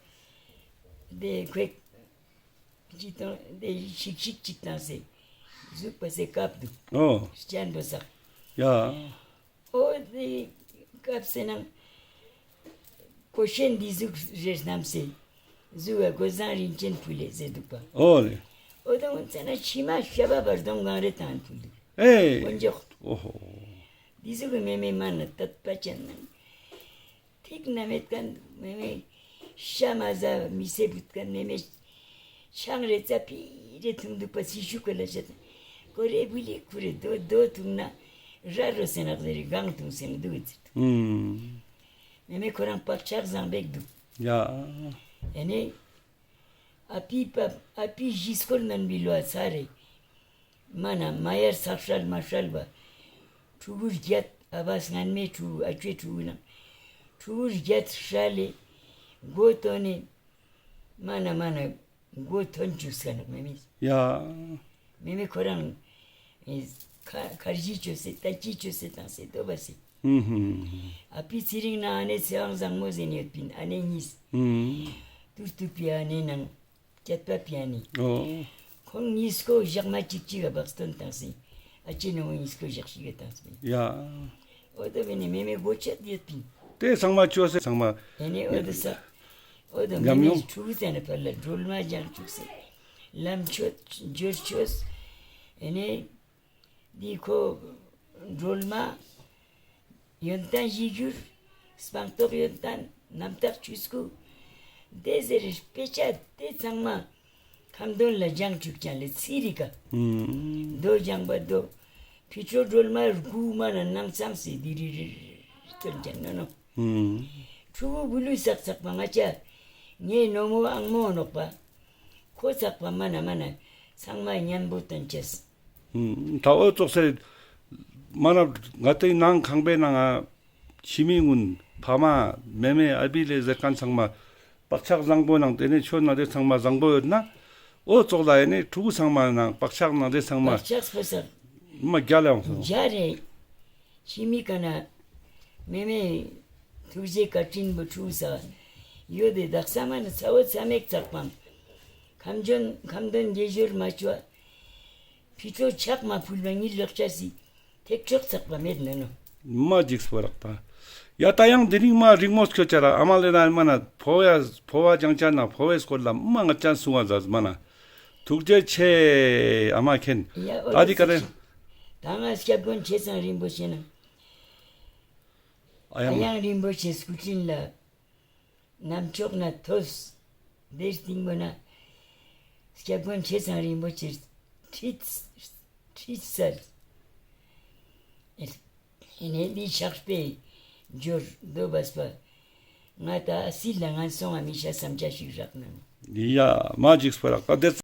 དེ་ཁོས་ཅི་དང་དེ་ཤིག་ཤིག་ཅིག་བཏང་སེ་ཟུག་པ་སེ་བཀབ་འདུག། ཨོ། སྤྱན་པོ་སག། ཡ། འོ་དེ་སྐབས་སེ་ནང་ཀོ་ཤེན་འདི་ཟུག་རེ་སྣམས་སེ་ཟུག་ག་སྒོ་བཟང་རིན་ཆེན་ཕུལ་ལེ་ཟེར་འདུག་པ། འོ་ལེ། འོ་དེ་འོན་ཙ་ན་ཕྱི་མ་ཤ་བ་བར་སྟོང་གང་རེ་བཏང་ཕུལ་འདུག། ཨེ། དཀོན་མཆོག། འོ་ཧོ། འདི་ཟུག་གི་མེ་མེ་མ་ན་དད་པ་ཅན་ནང་ཐིག་ན་མེད་ཁན་མེ་མེ་ཤ་མ་ཟ་མི་སེ་བུད་ཁན་མེ་མེ་ཆང་རེ་ཙ་པི་རེ་འཐུང་འདུག་པ་སི་ཤུ་ཀ་ལ་ཤད། ཀོ་རེ་བུ་ལི་ཁུ་རེ་དོ་དོ་འཐུང་ན་ར་རོ་སེ་ནག་ཟེར་རེ་གང་འཐུང་སེ་ནག་འདུག་ཟེར་འདུག། ཨུམ། མེ་མེ་ཁོ་རང་བག་ཆགས་བཟང་པེག་འདུག། ཡ། ཨེ་ནེ་ཨ་པི་པ་ཨ་པི་ཞི་སྐོར་ནན་པི་ལོ་ཨ་ཚ་རེ། མ་ན་མ་ཡར་ཚག་ཧྲལ་མ་ཧྲལ་བ། ཕྲུ་གུ་བརྒྱད་ཨ་བ་སྔན་མེ་ཕྲུ་གུ་ཨ་ཅོའི་ཕྲུ་གུ་ནང་ཕྲུ་གུ་བརྒྱད་ཧྲལ་ལེ། མགོ་ཐོན་ནེ་མ་ན་མ་ན་མགོ་ཐོན་ཅུག་ས་ནོག་མེ་མེ། ཡ། མེ་མེ་ཁོ་རང་ཨེ་ཁ་ཁར་ཇི་ཅོས་སེ་ཏ་ཅི་ཅོས་སེ་བཏང་སེ་དོ་བ་སེ། ཨུམ་ཧུམ། ཨ་པི་ཚེ་རིང་ན་ཨ་ནེ་ཚེ་དབང་བཟང་མོ་ཟེར་ནི་ཡོད་པིན་ཨ་ནེ་གཉིས། ཨུམ། ཏུར་ཏུ་པི་ཨ་ནེ་ནང་། ཀྱད་པ་པི་ཨ་ནེ། ཨོ། ཁོང་གཉིས་ཀོ་ཞག་མ་གཅིག་གཅིག་ག་བག་སྟོན་བཏང་སེ། ཨ་ཅེ་ནེ་འོ་གཉིས་ཀོ་ཞག་ཞིག་ག་བཏང་སེ། ཡ། འོ་དོ་བེ་ནེ་མེ་མེ་གོ་ཆད་ཡོད་པིན། དེ་ཚང་མ་ཅོས་སེ་ཚང་མ། ཨེ་ནེ་འོ་དོ་ས། འོ་དོ་མེ་མེ་ཕྲུ་གུ་ཙ་ན་ཕར་ལ་སྒྲོལ་མ་སྦྱང་ཅུག་སེ། ལམ་ཆོད་འབྱོར་ཅོས། ཨེ་ནེ། འདི་ཁོ་སྒྲོལ་མ་ ཡོན་ཏན་གཞིར་གྱུར། སྤངས་རྟོགས་ཡོན་ཏན་རྣམ་དག་ཆོས་སྐུ། དེ་ཟེར་དཔེ་ཆ་དེ་ཚང་མ་ཁ་འདོན་ལ་སྦྱང་བཅུག་ཅན་ལེ་ཚིག་རིག་ག་ཨུམ། དོ་སྦྱང་བ་དོ། ཕི་ཆོ་སྒྲོལ་མ་རྐུ་མ་ན་ནང་ཚང་སེ་དི་རི་རི་རི་སྟོན་ཅན་ནོ་ནོ། ཨུམ། ཕྲུ་གུ་བུ་ལུས་བསགས་ཚག་པ་ང་ཅ། ངའི་ནོ་མོ་ཨང་མོ་ནོག་པ། ཁོ་ཚག་པ་མ་ན་མ་ན་ཚང་མ་ཉམ་པོ་སྟོན་ཅེས། ཨུམ། ད་འོ་ཙོགས་སེ་མ་ན་ང་ཏེ་ནང་ཁང་པའི་ནང་ང་ཕྱི་མི་གུན་ཕ་མ་མེ་མེ་ཨ་བི་ལེ་ཟེར་ཁན་ཚང་མ་བག་ཆགས་བཟང་པོ་ནང་ཏེ་ནེ་ཆོས་ནང་ཏེ་ཚང་མ་བཟང་པོ་ཡོད་ན། འོ་ཙོགས་ལ་ཨེ་ནེ་ཕྲུ་གུ་ཚང་མ་ནང་བག་ཆགས་ནང་ཏེ་ཚང་མ་བག་ཆགས་པོ་ས་མ་རྒྱལ་ཡོང་སོང་། རྒྱལ་རེ། ཕྱི་མི་ཀ་ན་མེ་མེ་ཐུགས་རྗེ་བཀའ་དྲིན་པོ་ཕྲུ་གུ་ས་ཡོད་དེ་དག་ས་མ་ན་ཚ་བོ་ཚ་མེད་ཚག་པ་ཁ་འདོན་ཁ་འདོན་དགེ་སྦྱོར་མ་ཅོ་བ། ཕི་ཆོ་ཕྱག་མ་ཕུལ་བ་ཉིད་ལོག་ཆ་སི་ཐེག་མཆོག་ཚག་པ་མེད་ནོ་ནོ། མ་འཇིགས་པ་རག་ད། ཡ་ད་ཡང་དེ་རིང་མ་རིང་མོ་སྐྱོ་ཅ་ར་ཨ་མ་ལེ་ན་མ་ན་ཕོ་བ་ཕོ་བ་ཅང་ཅ་ན་ཕོ་བའི་སྐོར་ལ་མ་ང་ཅང་གསུང་བ་ཟ་མ་ན། ཐུགས་རྗེ་ཆེ་ཨ་མ་མཁྱེན། ཡ་འོ་ད་དེ་ཀ་རེ། ད་ང་སྐྱབས་མགོན་ཆེ་ཚང་རིན་པོ་ཆེ་ན། ཨ་ཡང་། ཨ་ཡང་རིན་པོ་ཆེ་སྐུ་དྲིན་ལ། ནམ་ཕྱོགས་ན་ཐོས། དེ་སྟིང་པོ་ན་སྐྱབས་མགོན་ཆེ་ཚང་རིན་པོ་ཆེ་ཁྲིད་ཁྲིད་སལ། ཨེ་ནེ་འདི་ཕྱག་དཔེ་འབྱོར་དོ་བས་པ། ང་ད་སིལ་ལ་ངན་སོང་ང་མི་ཤ་བསམ་ཆ་ཞིག་རག་ན། ཡ་མ་འཇིགས་པ་རག་ད་དེ།